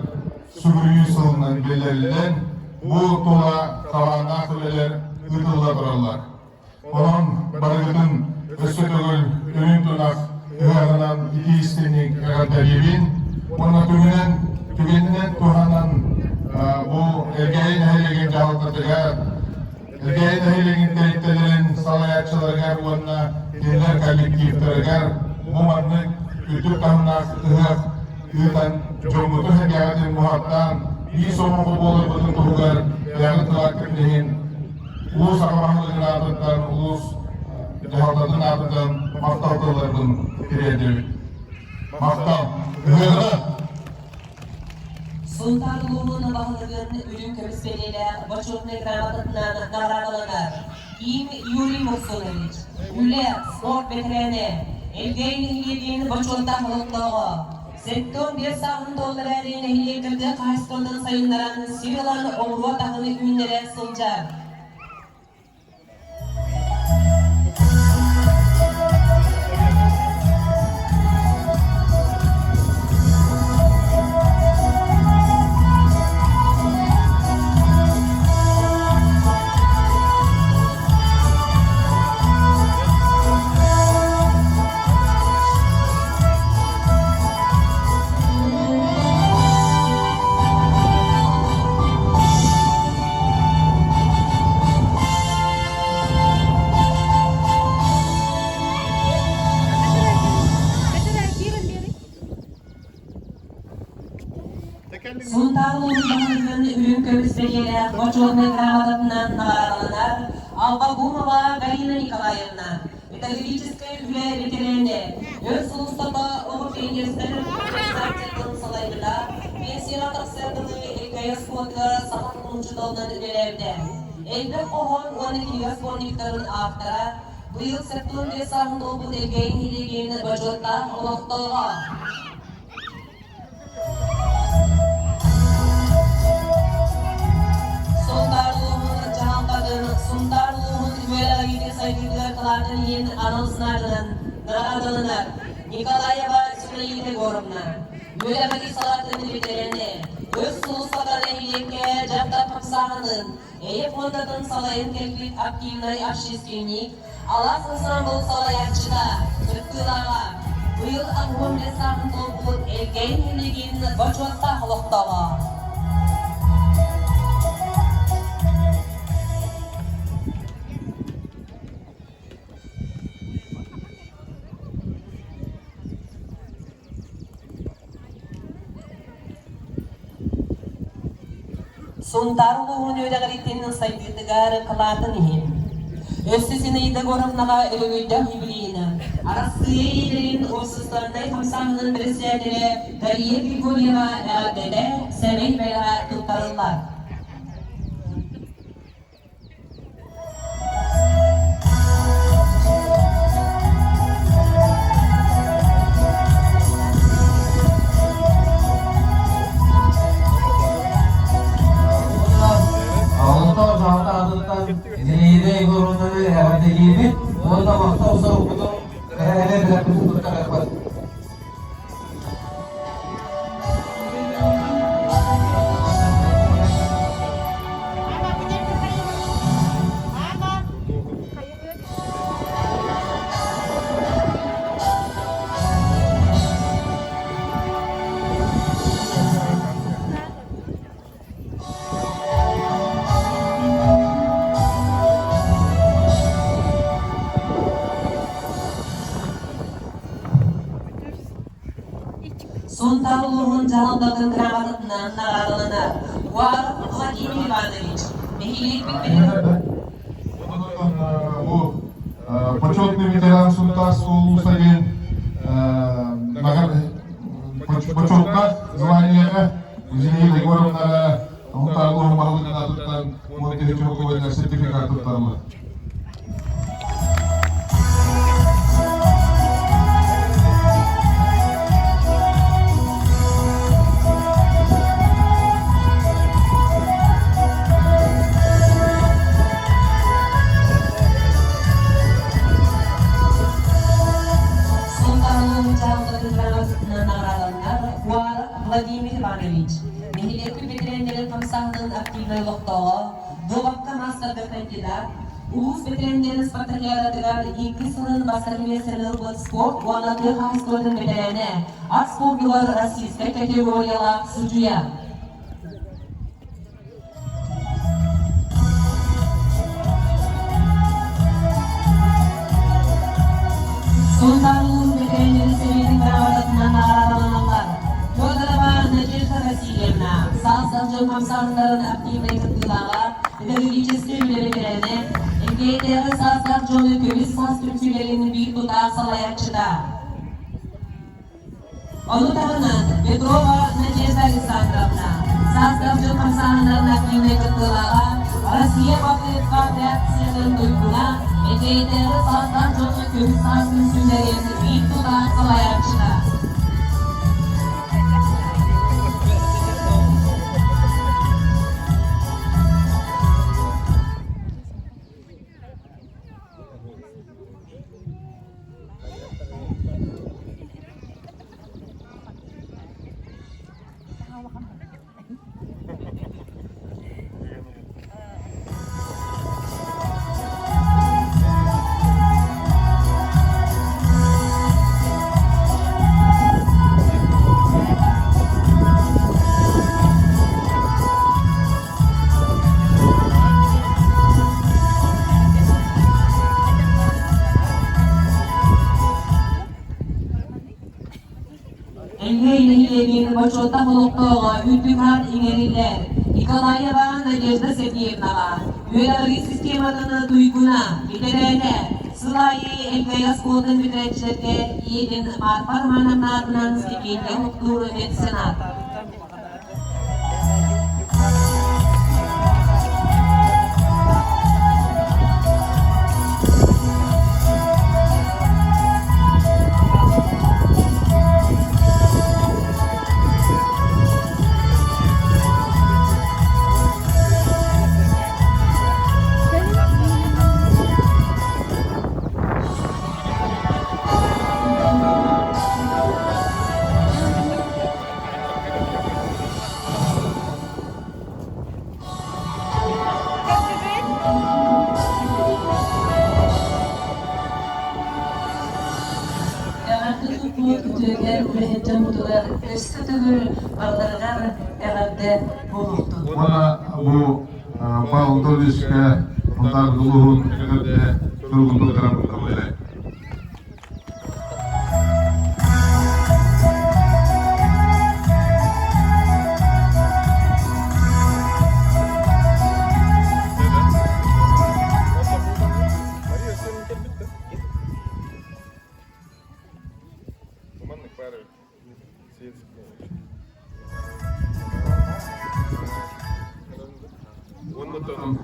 сүгүрүйүү сылынан биллэриллэн, бу тула хабааннаах үлэлэр ыытылла тураллар. Онон барыгытын өссө төгүл үрүҥ тунах ыһыаҕынан итии-истиҥник эҕэрдэлиибин уонна түгэнинэн түгэнинэн туһанан бу Элгээйи нэһилиэгин дьаһалтатыгар Элгээйи нэһилиэгин тэрилтэлэрин салайааччыларыгар уонна кинилэр коллективтарыгар бу маннык үрдүк таһымнаах ыһыах ыытан дьоммутун-сэргэҕитин муһаттаан биир сомоҕо буоларбытын туһугар бэйэҕит кылааккыт иһин улуус аҕа баһылыгын аатыттан улуус дьаһалтатын аатыттан махтал тылларбын тириэрдэбит. Махтал! Ыһыаҕа! Сунтаар улууһун баһылыгын үрүҥ көмүс бэлиэлээх бочуотунай грамотатынан наҕараадаланар Ким Юрий Муксунович, үлэ, спорт бэтэрээнэ, Элгээй нэһилиэгин бочуоттаах олохтооҕо, 75 сааһын туолла эрээри нэһилиэк тыа хаһаайыстыбатын сайыннаран сир ылан оҕуруот аһын үүннэрэ сылдьар. Сунтаар улууһун баһылыгын үрүҥ көмүс бэлиэлээх бочуотунай грамотатынан наҕараадаланар Албагумова Галина Николаевна, педагогическай үлэ ветеранэ, өр сыл устата оҕо пионерскай организациятын салайбыта, пенсияҕа тахсыар дылы Элгээйи оскуолатыгар саха тылын учууталынан үлэлээбитэ. Элбэх хоһоон уонна кинигэ сборниктарын автора, быйыл 75 сааһын туолбут Элгээйи нэһилиэгин бочуоттаах олохтооҕо. Сунтаар улууһун дьаһалтатын, Сунтаар улууһун үөрэҕириитин сайдыытыгар кылаатын иһин анал знагынан наҕараадаланар Николаева Зинаида Егоровна, үөрэҕирии салаатын ветераны, өр сулууспата нэһилиэккэ дьахтар хамсааһынын, Эйэ фондатын салайан кэлбит активнай общественник, Алаас ансаамбыл салайааччыта, кыттыылааҕа, быйыл 85 сааһын туолбут Элгээйи нэһилиэгин бочуоттаах олохтооҕо. Сунтаар улууһун үөрэҕириитин сайдыытыгар кылаатын иһин Өссө Зинаида Егоровнаҕа өрөгөйдөөх юбилейынан Арассыыйа ийэлэрин уопсастыбаннай хамсааһынын бэрэссэдээтэлэ Дария Григорьева эҕэрдэтэ сэмэй бэлэҕэ туттарыллар. Олохтоох дьаһалта аатыттан Зинаида Егоровнаны эҕэрдэлиибит уонна махтал сурукпутун кэрэһэлэр бэлэхпитин туттарыахпыт. Сунтаар улууһун дьаһалтатын грамотатынан наҕараадаланар Уаров Владимир Иванович, нэһилиэкпит Онон бу почетный ветеран Сунтаар Суолууса диэн почетка званиеҕа Зинаида Егоровнаҕа Сунтаар улууһун баһылыгын аатыттан 10 тыһыынча сертификат туттарыллар. Сунтаар дьаһалтатын грамотатынан наҕараадаланар Уаров Владимир Иванович, нэһилиэкпит бэтэрээннэрин хамсааһынын активнай олохтооҕо, дуобакка маастарга кандидат, улуус бэтэрээннэрин спартакиадатыгар икки сылын бастакы миэстэни ылбыт спорт уонна тыа хаһаайыстыбатын бэтэрээнэ, ат спордугар российскай категориялаах судьуйа. Сунтаар улуус бэтэрээннэрин сэбиэтин грамотатынан наҕараадаланаллар. Федорова Надежда Васильевна, саас дьон хамсааһыннарын активнай кыттыылааҕа, педагогическай үлэ бэтэрээнэ, Элгээйитээҕи саастаах дьону көмүс саас түмсүүлэрин биир тутаах салайааччыта. Ону таһынан Петрова Надежда Александровна, саастаах дьон хамсааһыннарын активнай кыттыылааҕа, Россия патриотизмын туйгуна, Элгээйитээҕи саастаах дьону көмүс саас түмсүүлэрин биир тутаах салайааччыта. Эллэй нэһилиэгин бочуоттаах олохтооҕо үрдүк аат иҥэриллэр Николаева Надежда Сергеевнаҕа үөрэҕирии систематын туйгуна, бэтэрээнэ, сыл аайы Эллэй оскуолатын бүтэрээччилэргэ ийэтин Марфа Романовна аатынан стипендия олохтуур меценат. Эҕэрдэ туппут үтүөкэн үлэһит дьоммутугар өссө төгүл барыларыгар эҕэрдэ буолуохтун. Уонна бу Павел Анатольевичка Сунтаар улууһун эҕэрдэ суругун туттаран көҕүлээ.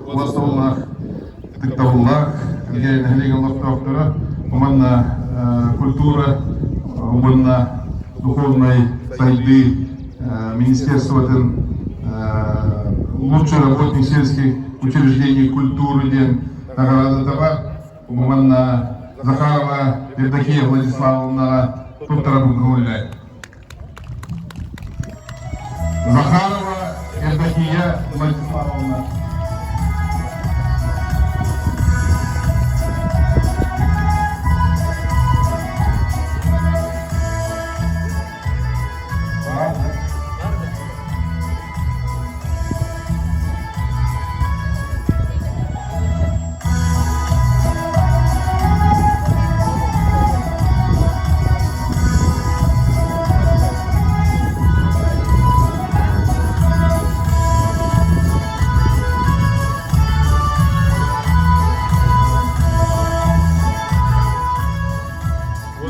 Уосталлаах, ытыктабыллаах Элгээйи нэһилиэгин олохтоохторо уонна культура уонна духовнай сайдыы министерствотын лучший работник сельских учреждений культуры диэн наҕараадата бар. Уонна Захарова Евдокия Владиславовнаҕа туттарабын көҥүллээн. Захарова Евдокия Владиславовна.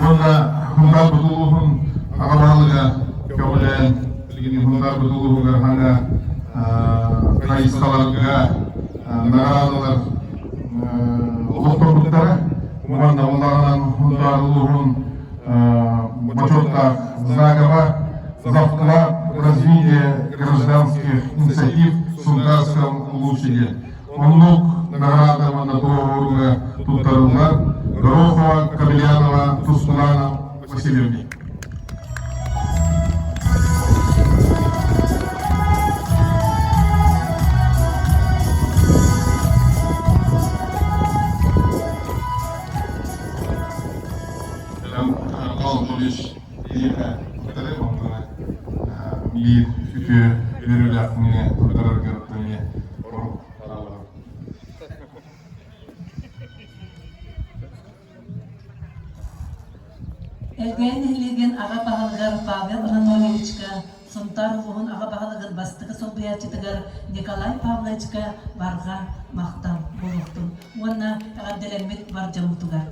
Уонна Хунтаар Бутулуһун аҕа баһылыга көҕүлээн билигин Хунтаар Бутулуһугар хаҥа хайысхаларга наҕараадалар олохтоммуттара. Уонна улаҕанан Хунтаар улууһун бочуоттаах знагова за вклад в развитие гражданских инициатив в Сунтарском улусе Оннук наҕараада уонна туруорууга туттарыллар Горохова Кобельянова Тускулана Васильевна. Биир үтүө үөрүүлээх күҥҥэ туттараргар эмиэ Элгээйи нэһилиэгин аҕа баһылыгар Павел Анатольевичка. Сунтаар улууһун аҕа баһылыгын бастакы солбуйааччытыгар Николай Павловичка барҕа махтал буолуохтун уонна эҕэрдэлэммит бар дьоммутугар.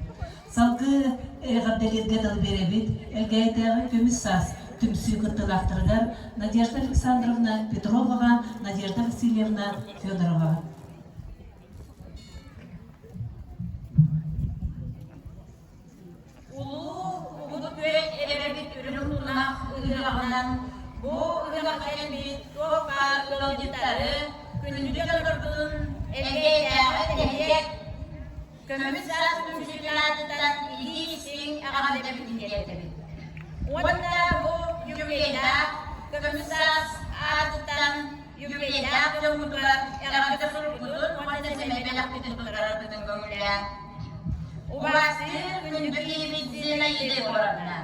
Салгыы эҕэрдэлииргэ тыл биэрэбит Элгээйитээҕи Көмүс саас түмсүү кыттыылаахтарыгар Надежда Александровна Петроваҕа, Надежда Васильевна Федороваҕа. Улуу Угут Күөл эбэбит үрүҥ тунах ыһыаҕынан бу ыһыахха кэлбит туох баар ыалдьыттары, күндү дьоннорбутун Элгээйдээҕи нэһилиэк көмүс саас түмсүүтүн аатыттан илии-истиҥ эҕэрдэбитин тиэрдэбит. Уонна бу юбилейдаах көмүс саас аатыттан юбилейдаах дьоммутугар эҕэрдэ сурукпутун уонна сэмэй бэлэхпитин туттарарбытын көҥүллээн Убаастыыр күндү киһибит Зинаида Егоровна,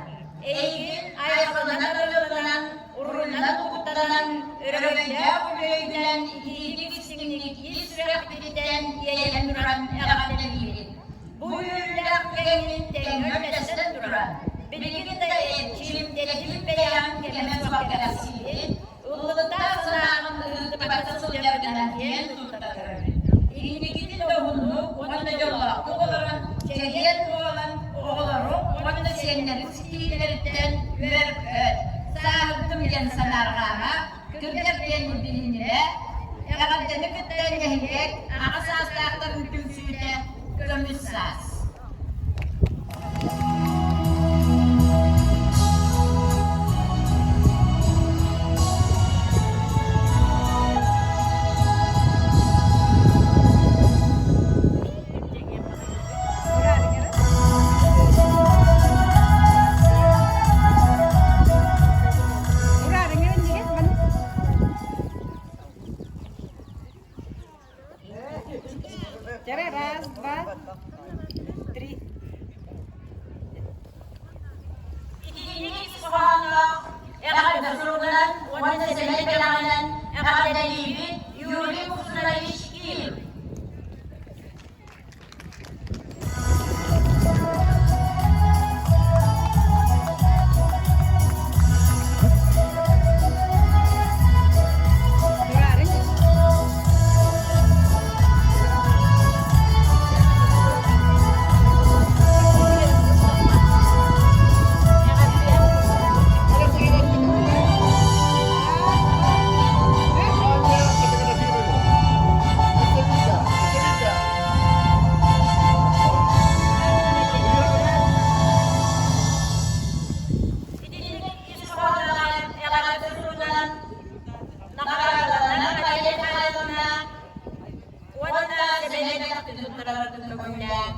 эйигин айылҕанан ырыатынан, уруйунан угуттанан, өрөгөйдөөх үбүлүөйгүнэн итиитик истиҥник ис сүрэхпититтэн иэйэн туран эҕэрдэлиибит. Бу үөрүүлээх түгэҥҥин тэҥҥэ үллэстэн туран, билигин да эрчим, тэтим бэйэҕин кэмэ суох кэрэхсиибит, Ыллыктаах санааҕын ыһыктыбакка сылдьаргынан киэн тутта көрөбүн. Инникитин да уһуннук уонна дьоллоохтук олорон, чэгиэн буолан, оҕолоруҥ уонна сиэннэриҥ ситиһиилэриттэн үөр-көт, сааһырдым диэн санаарҕаама, кырдьар диэн билиннирэ, эҕэрдэни кытта нэһилиэк аҕа саастаахтарын түмсүүтэ көмүс саас. Раз, два, три. Итинник хоһоонноох эҕэрдэ суругунан уонна сэмэй бэлэҕинэн эҕэрдэлиибит Юрий Мухсунович Ким. Итинник ис хоһоонноох эҕэрдэ суругунан наҕараадаланар Мария Михайловна уонна сэмэй туттарарбытын көҥүллээн.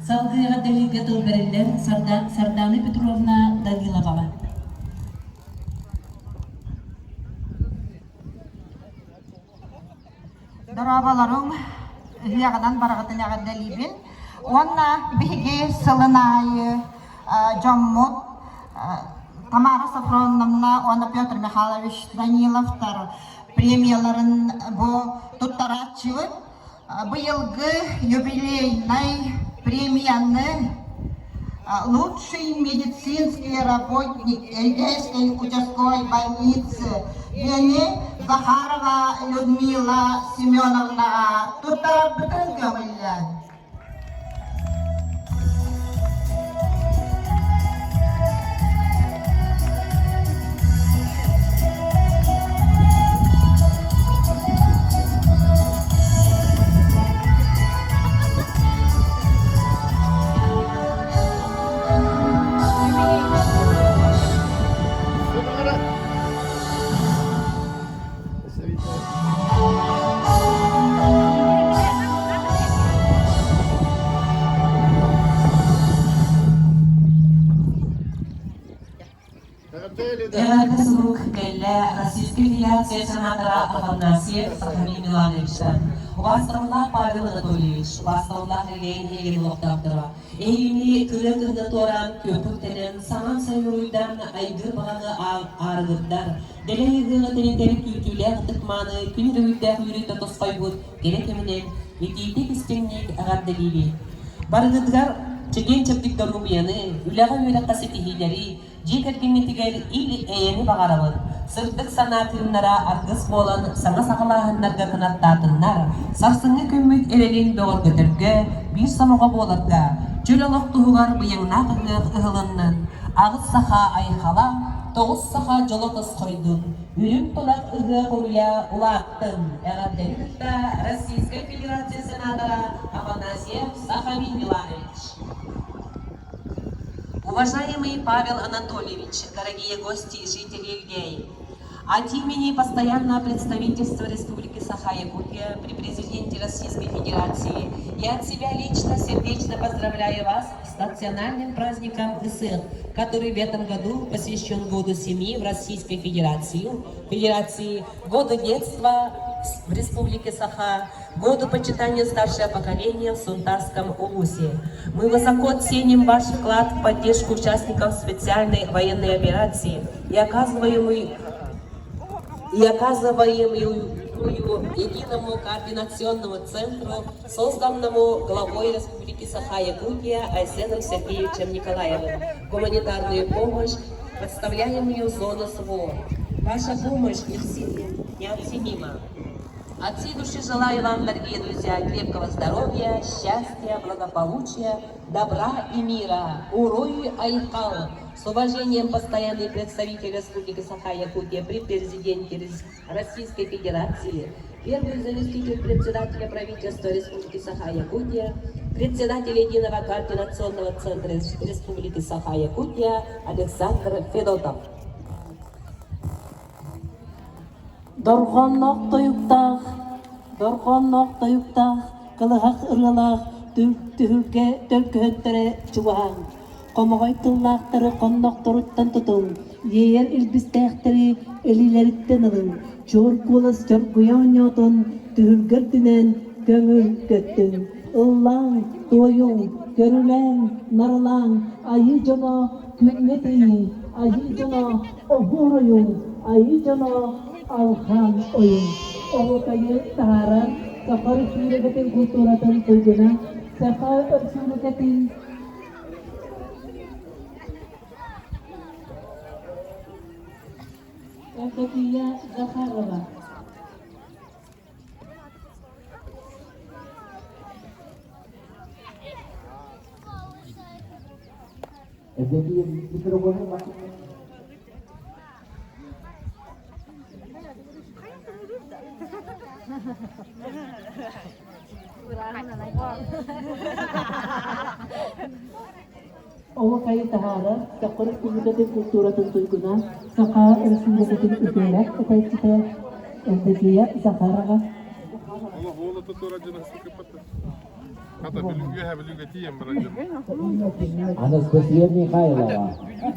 Салгыы эҕэрдэлииргэ тыл бэриллэр Сардаана Петровна Даниловаҕа. Дорооболоруҥ, ыһыаҕынан бараҕытын эҕэрдэлиибин. Уонна биһиги сылын аайы дьоммут Тамара Софроновна уонна Петр Михайлович Даниловтар премияларын бу туттарааччыбыт. Быйылгы юбилейнай премияны лучший медицинский работник Элгээйской участковой больницы диэни Захарова Людмила Семеновнаҕа туттарарбытын көҥүллээн. Эҕэрдэ сурук кэллэ Российскай Федерация сенатора Афанасьев Сахамин Милановичтан. Убаастабыллаах Павел Анатольевич, убаастабыллаах Элгээн нэһилиэгин олохтоохторо, эһигини кырыа кыһыны туораан, күөххүт тэнэн, саҥан сайын айгыр баҕаҕы аарыгырдар, дэлэй ыһыаҕы тэнитэр күүтүүлээх ытык-мааны күн өрөгүйдээх үөрүүтэ тосхойбут кэрэ кэминэн итиитик истиҥник эҕэрдэлиибит. Барыгытыгар чэгиэн-чэбдик доруобуйаны, үлэҕэ-үөрэххэ ситиһиилэри, Дьиэ кэргэҥҥитигэр ил-эйэни баҕарабын, сырдык санаа кыымнара аргыс буолан саҥа саҕалааһыннарга кынаттаатыннар, сарсыҥҥы күммүт эрэлин бөҕөргөтөргө, биир сомоҕо буоларга, чөл олох туһугар быйаҥнаах ыһыах ыһылыннын, аҕыс саха айхала, тоҕус саха дьоло тосхойдун, үрүҥ тунах ыһыах уруйа улааттын! Эҕэрдэни кытта Российскай Федерация сенатора Афанасьев Сахамин Иванович. Уважаемый Павел Анатольевич, дорогие гости и жители Эльгеи, от имени Постоянного представительства Республики Саха-Якутия при президенте Российской Федерации я от себя лично сердечно поздравляю вас с национальным праздником Ысыах, который в этом году посвящен Году семьи в Российской Федерации, Федерации, Году детства в Республике Саха, Году почитания старшего поколения в Сунтарском улусе. Мы высоко ценим ваш вклад в поддержку участников специальной военной операции и оказываемую Единому координационному центру, созданному главой Республики Саха-Якутия Айсеном Сергеевичем Николаевым, гуманитарную помощь, подставляемую зону СВО. Ваша помощь неоценима. От всей души желаю вам, дорогие друзья, крепкого здоровья, счастья, благополучия, добра и мира. Уруй Айхал! С уважением, постоянный представитель Республики Саха-Якутия при президенте Российской Федерации, первый заместитель председателя правительства Республики Саха-Якутия, председатель Единого координационного центра Республики Саха-Якутия Александр Федотов. Дорҕоонноох тойуктаах, дорҕоонноох тойуктаах, кылыһах ырыалаах түһүлгэ төлкөһүттэрэ чугаһаан, хомоҕой тыллаахтары хоннохторуттан тутуҥ, иэйэр илбистээхтэри илиилэриттэн ылыҥ, чуор куолас чоргуйа оонньоотун, түһүлгэ үрдүнэн көҥүл көттүҥ. Ыллааҥ, туойуҥ, көрүлээҥ, нарылааҥ, айыы дьоно күҥҥэ тиийиҥ, айыы дьоно оһуор ойуҥ, айыы дьоно алҕаан ойуҥ. Оһуокайы таһаарар Саха Өрөспүүбүлүкэтин култууратын туйгуна, Саха Өрөспүүбүлүкэтин Евдокия Захарова. Евдокия микрофонун Оһуокайы таһаарар Саха Өрөспүүбүлүкэтин култууратын туйгуна, Саха Өрөспүүбүлүкэтин үтүөлээх этээччитэ Евдокия Захарова. Анастасия Михайлова,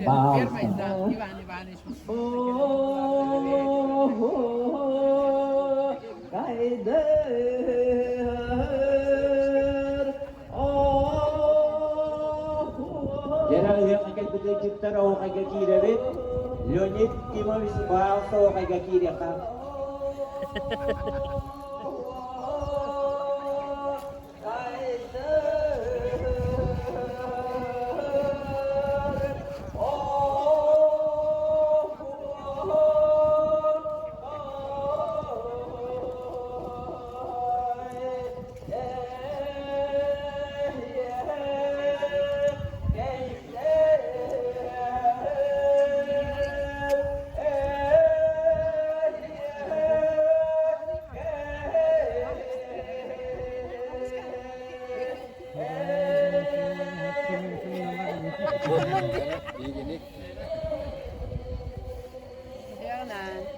пожалуйста. Дьэрэ ыһыахха кэлбит ыалдьыттар оһуохайга киирэбит. Леонид Кимович, пожалуйста, оһуохайга киириэххэ.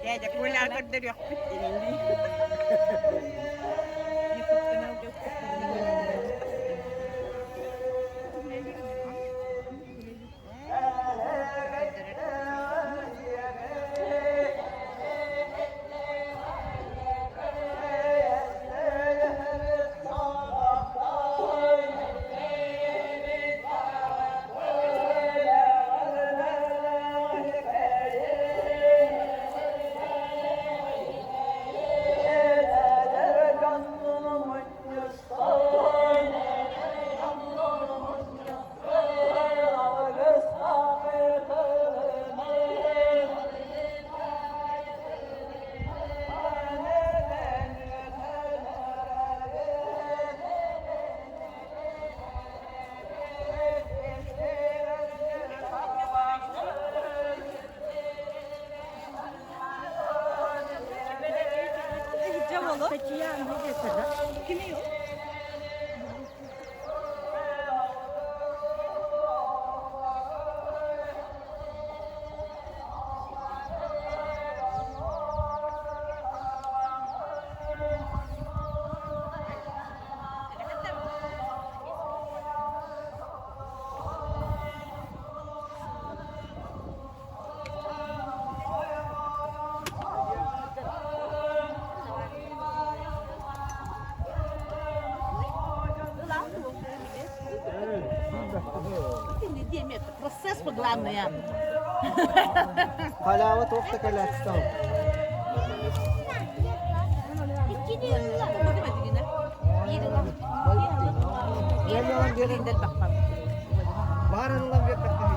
Дядя Коля көрдөрүөхпүт Процесс главное. Халява туох да кэлээччи Баар ыллам биэрбэттэр.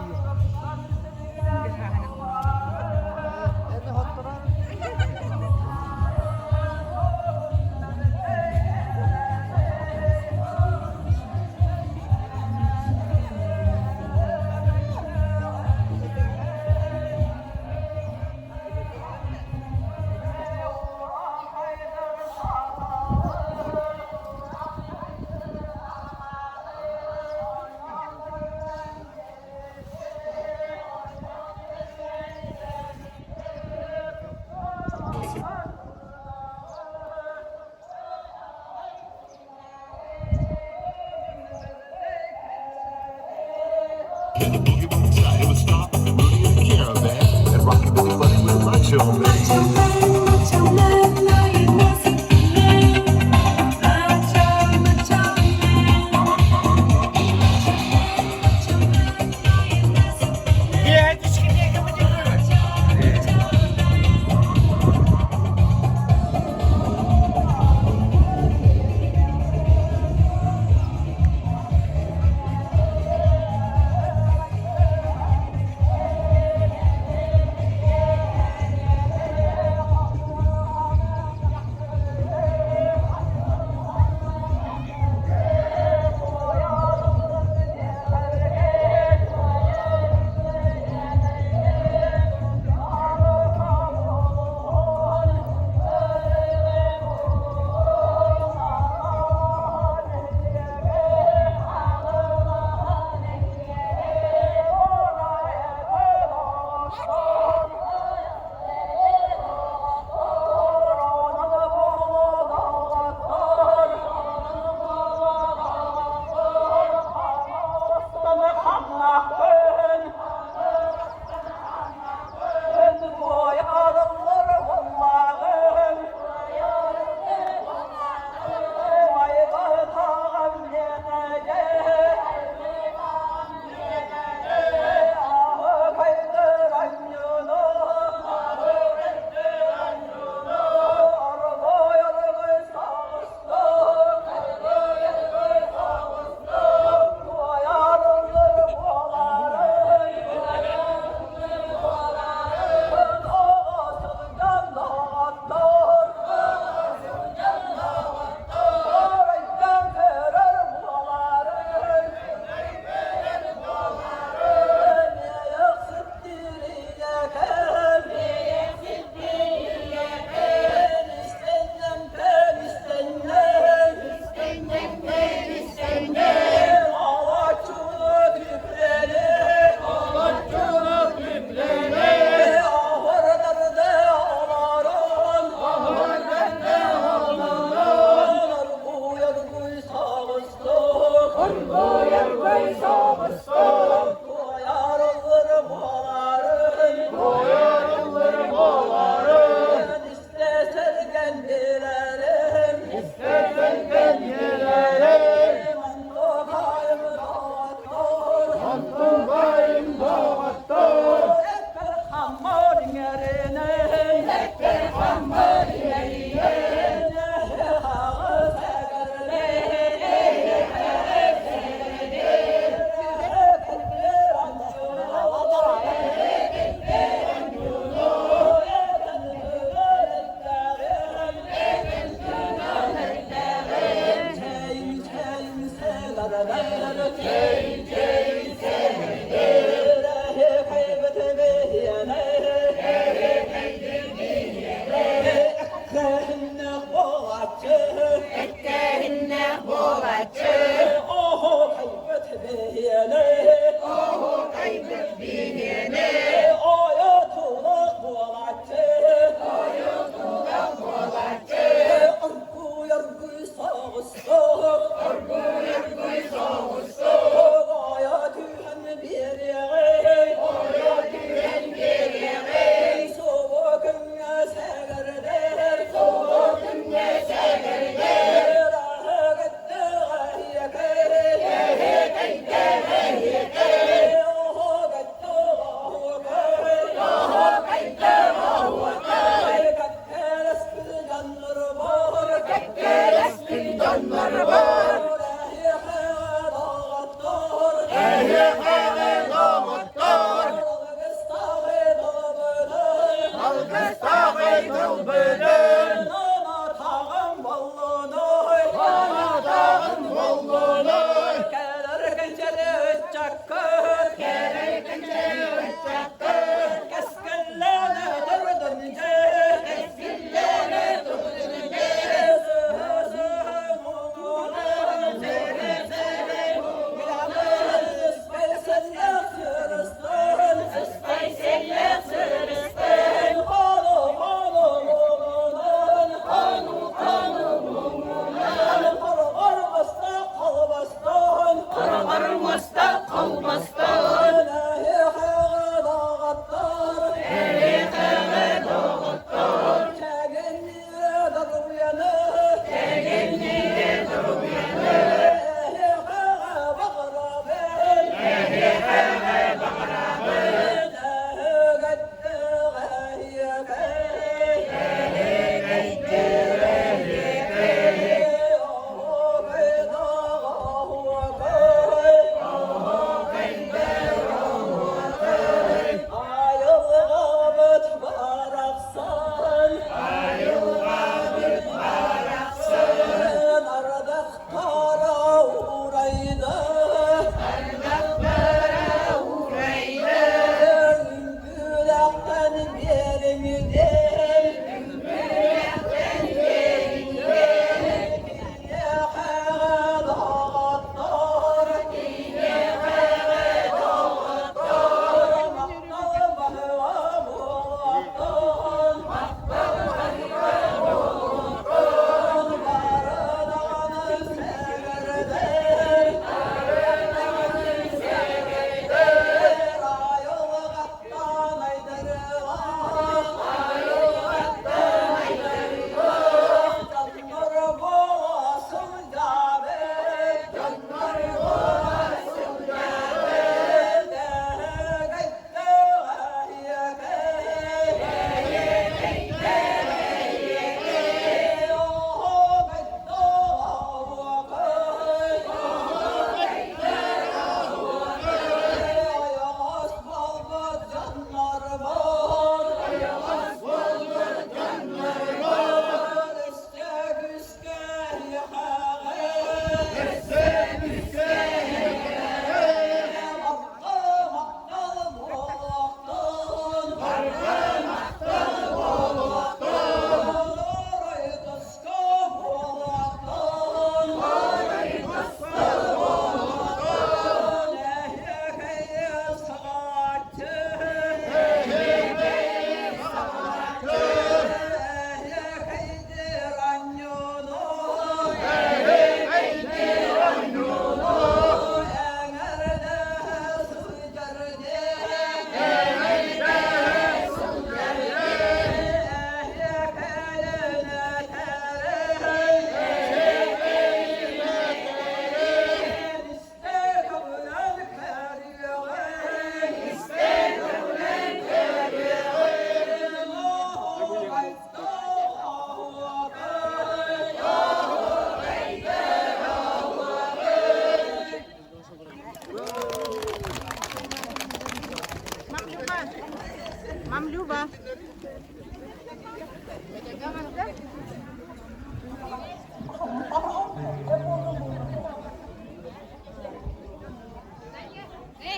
Дороба.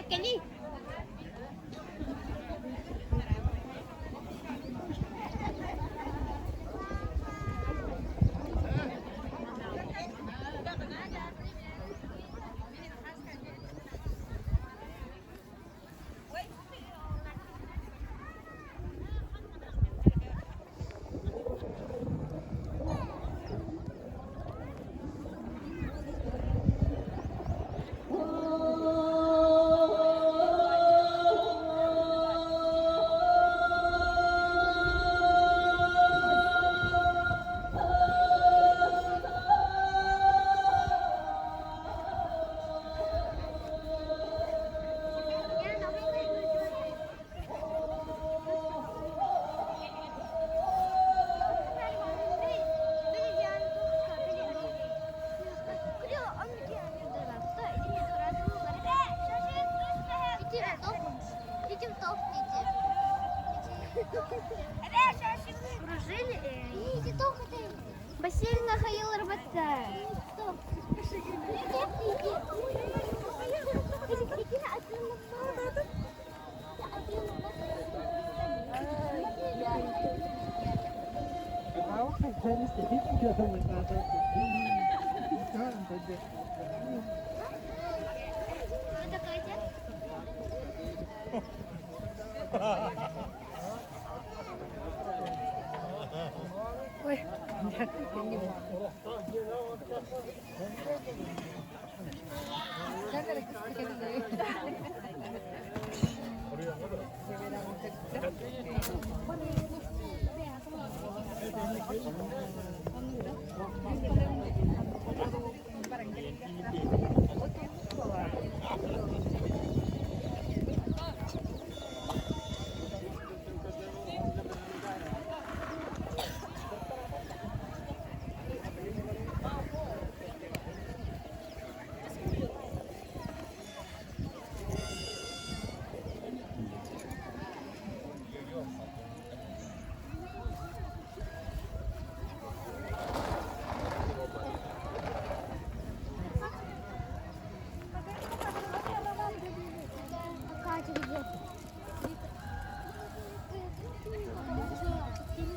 Кэлий.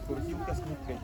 Крутилка с ниткой.